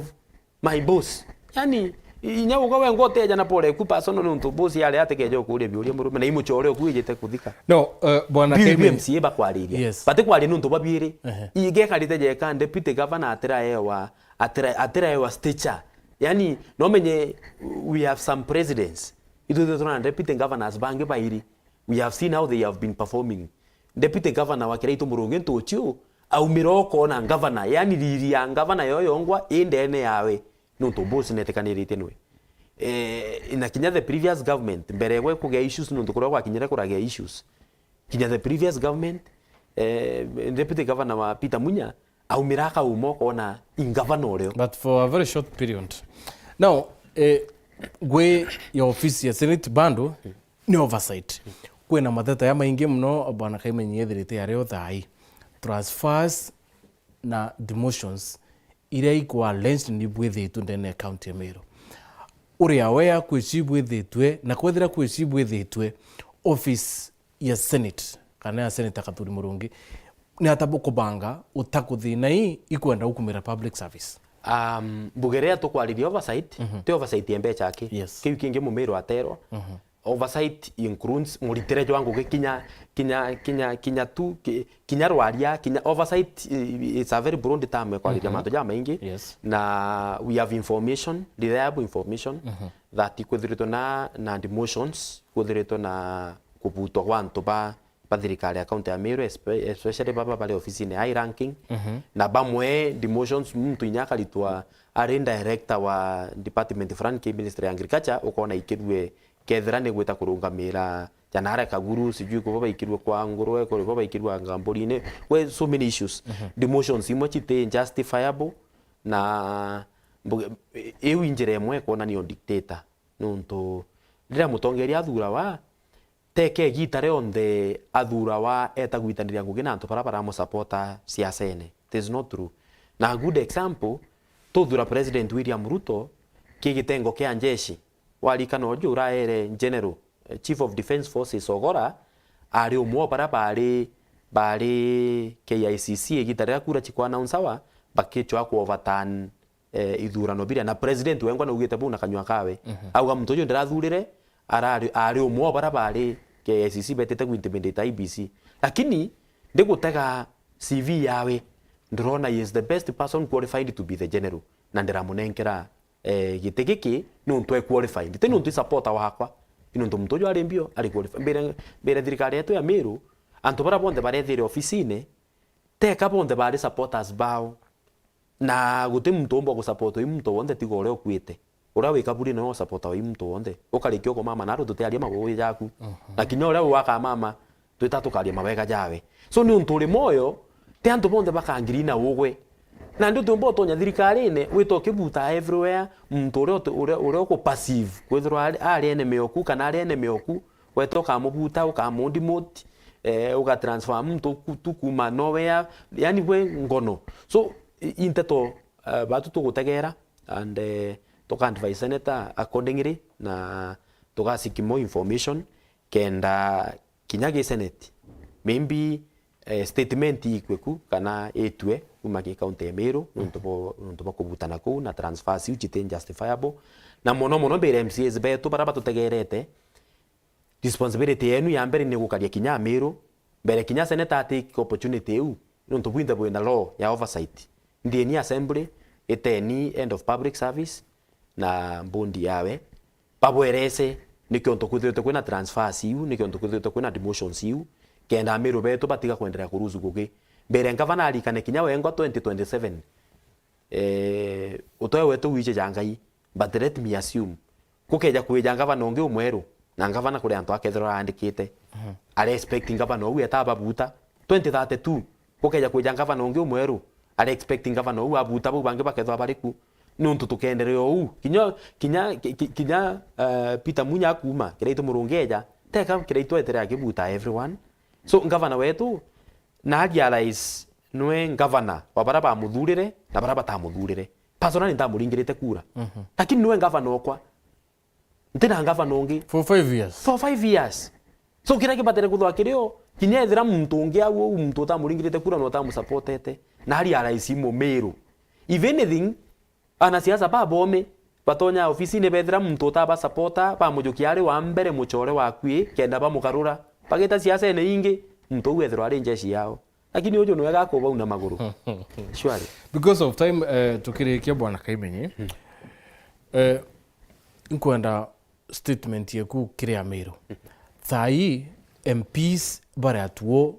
my boss. Yani, inya uga we ngoteja na pole ku personal nuntu boss yale atekeja ukuria biuria murume, na imuchore oku ijite kuthika. No, uh, bwana Biu Kemi. M C A bakwariria. Yes. Bati kwaria nuntu bwa biiri. Ehe. Igekarite jeka deputy governor atiraewa, atira-, atiraewa stature. Yani, no menye we have some presidents. Ithu tuna deputy governors bangi bairi. We have seen how they have been performing. Deputy governor wa Kiraitu Murungi Ntuchiu aumira okona governor, yani riri ya governor yo yongwa i ndene yawe, nuntu boss netikanirite nwe. Eh, na kinya the previous government, mbere gwe kugea issues, nuntu kuria gwakinyire kuragea issues. Kinya the previous government, eh, deputy governor wa Peter Munya, aumira akauma okona i governor urio. But for a very short period. Now, eh, gwi ya ofisi ya Senate bando ni oversight. Kwina mateta ya maingi muno, bwana Kaimenyi ethirite ario thai. Transfers na demotions iria ikwa alleged ni bwithitwe ndene ya county ya Meru. Uri aware kwi cibwithitwe, na kwethira kwi cibwithitwe, office ya Senate, kana ya Senator Kathuri Murungi, ni ata bukubanga utakuthina ii ikwenda gukumira public service? Um, mbuge riria tukwariria oversight, Mhm. ti oversight ya mbecha aki. Yes. Kiu kingi Mumiru aterwa. Mhm. oversight includes muritire jwa ngugi kinya, kinya, kinya, kinya tu, ki-, kinya rwaria, kinya oversight, eh, it's a very broad term ya kwariria Mhm. mantu jamaingi. Yes. Na we have information, reliable information, Mhm. that kwithiritwe na, na demotions, kwithiritwe na kubutwa gwa antu ba, ba thirikari ya county ya Meru, espe-, especially baba bari ofisine high ranking, Mhm. na bamwe demotions muntu inya akaritwa ari director wa department fulani ki Ministry ya Agriculture, ukona ikirue kethira ni gwita kurungamira janara kaguru, sijui kubo baikirue kwa ngurwe, kubo baikirua ngamburine, we, so many issues. Mhm. Demotions imwe citi justifiable, na mbuge-, iu injira imwe ikwonania dictator, nontu riria mutongeria athurawa, teke igita rionthe athurawa eta gwitaniria ngugi na antu bara baramusapota siasene. It is not true. Na a good example, tuthura President William Ruto ki gitengo kia njeshi. Warikana uju uraere General, eh, Chief of Defence Forces Ogora, ari umwe o bara bari, bari K I C C igita riria kura chikwa announcewa, bakichwa ku overturn eh, ithurano biria, na president wengwa naugite buu na kanyua kawe. Mhm. Auga muntu uju ndirathurire, arari, ari umwe o bara bari K I C C betite ku intimidate I E B C. Lakini ndigutega C V yawe, ndirona he is the best person qualified to be the general, na ndiramunenkera, eh, giti giki nontu e qualified, ti nontu i supporter wakwa, i nontu muntu uju ari mbio, ari qualified. Mbire, mbire thirikari yetu ya Meru, antu bara bonthe barethire ofisine, teka bonthe bari supporters bao. Na guti muntu umba gusapota ui muntu wonthe tiga uria ukuite. Uria wi kaburi noe usapota ui muntu wonthe. Ukarikia ukumama naru tutiaria magugi jaku. Mhm. Na kinya uria wi wakamama, twita tukaria mawega jawe. So ni untu uri mwoyo, ti antu bonthe bakangiri na ugwe. Na ndi utiumba utonya thirikarine, wita ukibuta everywhere, muntu uria uti-, uria, uria uku passive, kwithirwa ari, ari enemy oku kana ari enemy oku, weta ukamubuta, ukamudemote, eh, ugatransfer muntu ku-, tu kuma nowhere, yani gwe ngono. So, i-, i nteto, eh, batu tugutegera, and, eh, tuka advise senator accordingly, na tuga seek more information, kenda kinya gi Senate, maybe, eh, statement ikwe ku, kana itue kuma ki county ya Meru, nontu bo, nontu bo kubutana kuu, na transfers iu citi justifiable. Na mono mono mbire M C As betu bara batutegerete, responsibility yenu ya mbere ni gukaria kinya Amiru, mbere kinya senator atake opportunity iu, nontu bwinthe bwina law ya oversight. Ndieni assembly, iteni end of public service na bondi yawe, babwerese nikio ntu kwithirite kwina transfers iu, nikio ntu kwithirite kwina demotions iu, kenda Amiru betu batiga kwenderea kurusu ngugi. Mbere ngavana arikane kinya wengwa twenty twenty-seven, eh, utoe wetu wije ja Ngai, but let me assume, kukeja kwija ngavana ungi umweru, na ngavana kuri antu akethirwa aandikite, mhm, are expect ngavana uu eta ababuta. Twenty thirty-two, kukeja kwija ngavana ungi umweru, are expect ngavana uu abuta bau bangi bakethwa bari ku. Nuntu tukenderea uu, kinya, kinya, ki-, ki-, kinya, eh, Peter Munya akuma, Kiraitu Murungi eja, teka Kiraitu etere akibuta everyone. So, ngavana wetu, na realize nwe ngavana wa bara bamuthurire na bara batamuthurire. Personally, ntamuringirite kura. Mhm. Lakini nwe ngavana okwa. Ntina ngavana ungi. For five years. For five years. So, kiria kibatire kuthwa kirio, kinya ethira muntu ungi au, au muntu utamuringirite kura na utamusupportete, na realize i Mumiru. If anything, anasiasa babomi batonya ofisine bethira muntu utabasupporta, bamujukia ari wa mbere mucore wakui, kenda bamugarura. Bagita siasene ingi, muntu uu ethirwa ari njeshi yao. Lakini uju niwe gakubauna maguru. Surely. Because of time, eh, tukirikia Bwana Kaimenyi, eh, nkwenda statement yeku kiri Amiru. Thaa ii M Ps bari atuo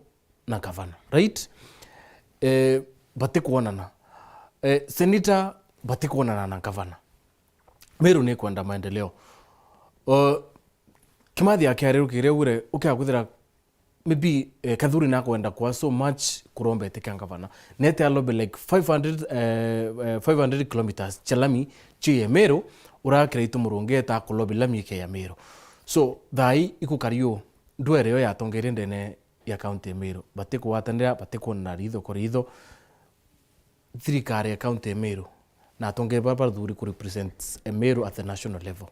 na gavana, right? Eh, batikwonana. Eh, senator batikwonana na gavana. Meru ni kwenda maendeleo. Uh, Kimathi akiarirukire ure, ukiakwithira maybe, eh, Kathuri nakwenda kwa so much kuromba itikia gavana. Nete alobe like five hundred, eh, eh, five hundred kilometers cha lami chiye Meru, urakira itu Murungi eta kulobi lami ke ya Meru. So, thai ikukari u, ndwere yo yatongerie ndene ya county ya Meru. Batikugwatanira, batikwonana ritho kwa ritho. Thirikari ya county ya Meru na atongeria bara bathuri ku represent Meru at the national level,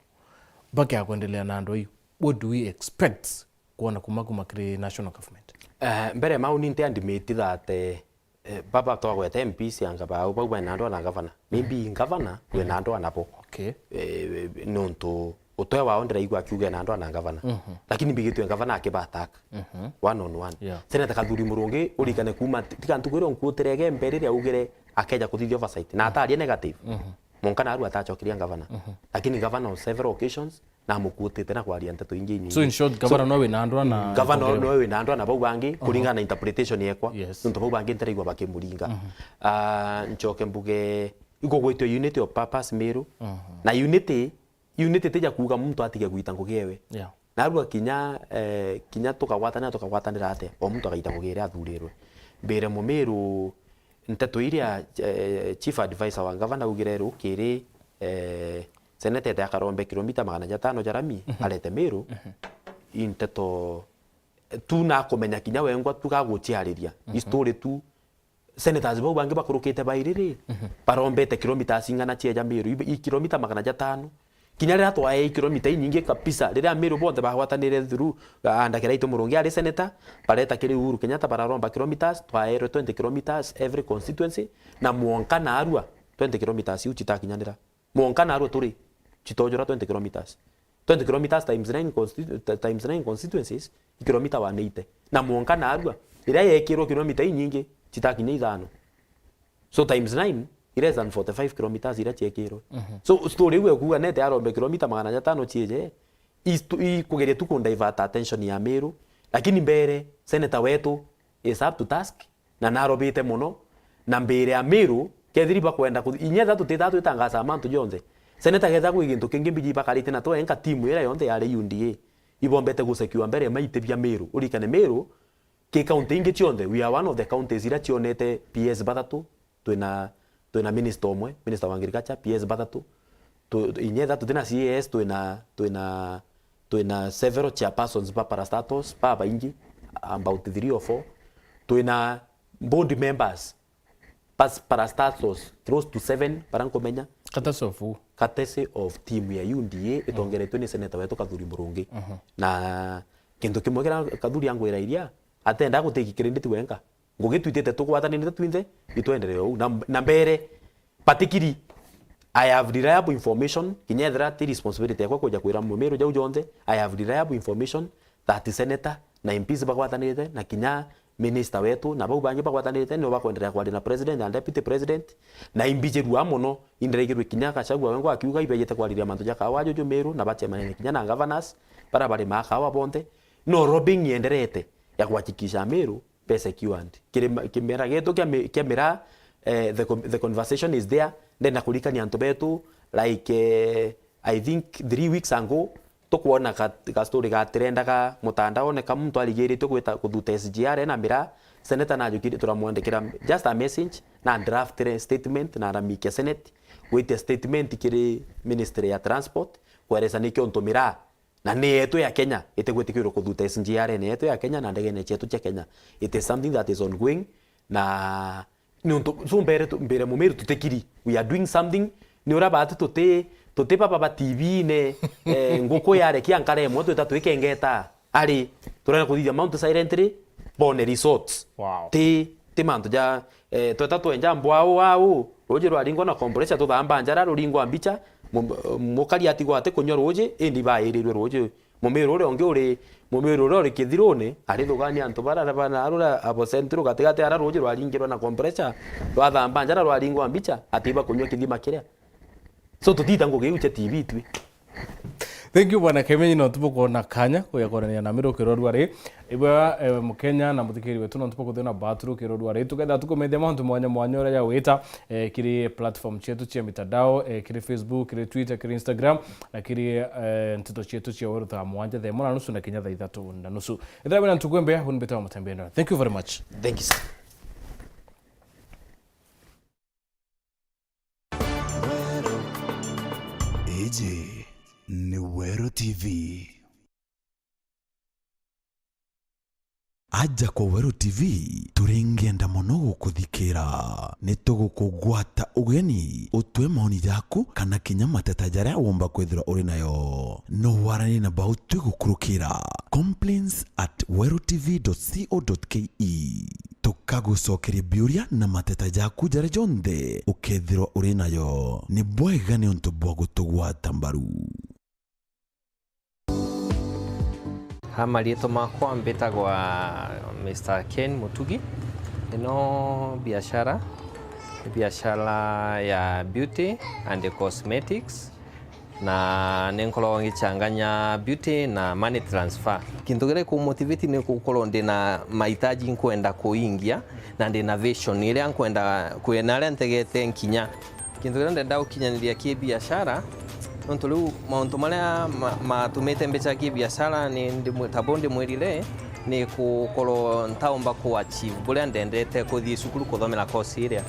bakia kwendelea na andu ayu, what do we expect kwona kuma, kuma kiri national government? Eh, mbere mau ni nti admit that, eh, eh, baba twagwete M Ps anga bau, bau bena andu ana gavana. Maybe gavana wena andu ana bo. Okay. Eh, nontu Utoe wao ndiraigua akiuga ena ndwaa na ngavana. Mhm. Lakini mbigitwe ngavana akiba attack. Mhm. One on one. Yeah. Senator Kathuri Murungi, urikane kuma, tiga ntuku iria nkuutire Igembe riria augire akeja kuthithia oversight. Na ataria negative. Mhm. Mwanka narua atacokeria ngavana. Mhm. Lakini ngavana on several occasions, na amukuutite na kwaria nteto ingi inyingi. So in short, gavana nowe wina ndwaa na Gavana nowe wina ndwaa na bau bangi, kuringana na interpretation yekwa. Yes. Nontu bau bangi ntiraigua bakimuringa. Mhm. Ah, ncoke mbuge, ikugwitwe unity of purpose Meru. Mhm. Na unity Unity ti ja kuuga muntu atige gwita ngugi ewe. Yeah. Narua kinya, eh, kinya tukagwatanira, tukagwatanira atia, o muntu agaita ngugi iria athurirwe. Mbire Mumiru, nteto iria, eh, chief advisor wa ngavana augire rukiri, eh, seneta ete akarombe kilomita magana jatano ja rami, mhm, arete Miru, mhm, i nteto tu na kumenya kinya wengwa tu gaguciariria. Mhm. I story tu, senators bau bangi bakurukite bairi ri, mhm, barombete kilometers ing'ana cieja Miru, i, i kilomita magana jatano. Kinya riria twaee kilomita inyingi kabisa, riria Miru bonthe bagwatanire through, ah, ndakira itu Murungi ari senator, bareta kiri Uhuru Kenyatta bararomba kilometers, twaerwe twenty kilometers every constituency, na mwonka narua twenty kilometers iu citakinyanira. Mwonka narua turi, citojura twenty kilometers. Twenty kilometers times nine constitu-, ti-, times nine constituencies, i kilomita one eighty. Na mwonka narua, iria yekirwe kilomita inyingi, citakinya ithano. So times nine, i less than forty-five kilometers iria ciekirwe. Mhm. So story iu ekuuga nete arombe kilomita magana jatano cieje, i stu-, i kugeria tu ku divert attention ya Miru. Lakini mbere, senator wetu is up to task. Na narobite mono, na mbere ya Miru, kethiri bakwenda ku-, inya etha tutithaa twitangaca mantu jonthe. Seneta ketha kwi gintu kingi mbiji bakarite na twenka timu ira yonthe yari U D A, ibombete gusekiwa mbere maite bia Miru. Urikane Miru, ki county ingi cionthe, we are one of the counties ira cionete P S bathatu, twina, twina minister umwe, minister wa agriculture, P S bathatu, tu-, inya etha tutina C A S, twina, twina, twina several chairpersons ba parastatals, ba baingi, about three or four. Twina board members, pas-, parastatals, close to seven, bara nkumenya. Courtesy of who? Courtesy of team ya U D A, itongeretwe ni senator wetu Kathuri Murungi. Mhm. Na kintu kimwe kira Kathuri angwira iria, atenda gutake credit wenka. Ngugi twitite tugwatanirite twinthe, itwenderee uu. Na, na mbere, particularly, I have reliable information, kinya ethira ti responsibility yakwa kuja kwira Mumiru jau jonthe, I have reliable information that senator na M Ps bagwatanirite, na kinya minister wetu, na bau bangi bagwatanirite, nio bakwenderea kwaria na president na deputy president, na imbijirua mono, indiraigirwe kinya Gachagua wengwa akiuga ibejete kwariria mantu ja kawa juju Miru, na bachemanene kinya na governors, bara bari ma kawa bonthe, no lobbying yenderete ya kuhakikisha Miru be secured. Kirima-, kimera gitu kia mi-, kia miraa, eh, the con-, the conversation is there. Ndenda kurikania antu betu, like, eh, I think three weeks ago, tukwona ka, ka story gatirendaga mutandaone ka muntu arigiritwe gwita kuthuta S G R na miraa. Senator najukire turamwandikira just a message na draft re-, statement na aramikia Senate, gwitia statement kiri Ministry ya Transport, kweresa nikio ntu miraa na ni yetu ya Kenya itigwitikirwe kuthuta S G R ni yetu ya Kenya na ndegene cietu cia Kenya. It is something that is ongoing, na niuntu so mbere tu-, mbere Mumiru tutikiri. We are doing something. Ni uria bati tuti, tuti baba ba T V-ine, eh, nguku yarekia nkara imwe twita twikengeta. Ari, turenda kuthithia mauntu silently, bone results. Wow. Ti, ti mantu ja, eh, tweta twenja mbwau au, ruji rwaringwa na compressor, tuthamba njara, ruringwa mbicha, mu-, mukari atigwa ati kunywa ruji, indi bairirwe ruji. Mumiru uria ungi uri, Mumiru uria uri kithiruni, arithugania antu bara, bara, bara abo central gatigati ara ruji rwaringirwa na compressor, rwathamba njara, rwaringwa mbicha, atiba kunywa kithima kiria. So, tutita ngugi iu cia T V twi. Thank you, Bwana Kemenyi, nontu bukwona kanya kuya kwarania na Miru rukiro rwa ri. Ibwa, eh, Mukenya na muthikiri wetu, nontu bukuthia na batu rukiro rwa ri. Tuketha tukumethia mauntu mwanya mwanya uria jawita, eh, kiri platform cietu cia mitandao, eh, kiri Facebook, kiri Twitter, kiri Instagram, na kiri, eh, nteto cietu cia Weru thaa mwanja, thaa imwe na nusu na kinya thaa ithatu na nusu. Ethira wina ntuku mbea, huni mbeta wa Mutembea. Thank you very much. Thank you, sir. Iji ni Weru T V. Aja kwa Weru T V, turingenda mono gukuthikira. Ni tugukugwata ugeni, utwe maoni jaku kana kinya mateta jaria womba kwithirwa uri nayo. No waranie na bau twigukurukira complaints at weru T V dot co dot K E. Tukagucokeria biuria na mateta jaku jaria jonthe ukethirwa uri nayo. Ni bwega niuntu bwa gutugwata mbaru. Ha mariitwa makwa mbitagwa Mister Ken Mutugi. Ino biashara ni biashara ya beauty and cosmetics, na ni nkoragwa ngichanganya beauty na money transfer. Kintu kiria gikumotivate ni gukorwo ndi na mahitaji nkwenda kuingia, na ndi na vision iria nkwenda kwina aria ntegete nkinya. Kintu kiria ndenda gukinyaniria ki biashara, nontu riu mauntu maria ma-, matumite mbicha ki biashara ni ndi mwi-, tabo ndimwirire, ni gukorwo ntaumba ku achieve buria ndendete kuthii cukuru kuthomera course iria.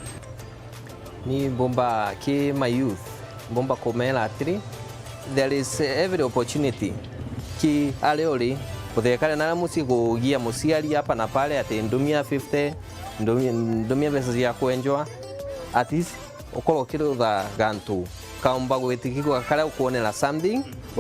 Ni mbumba ki my youth, mbumba kumera atiri, there is every opportunity ki aria uri, uthekare na aria mucii kugia muciari hapa na pale ati ndumia fifty, ndumia, ndumia mbeca cia kwenjwa, at least ukorwo ukirutha gantu kaumba gwitikigwa karia ukwonera something.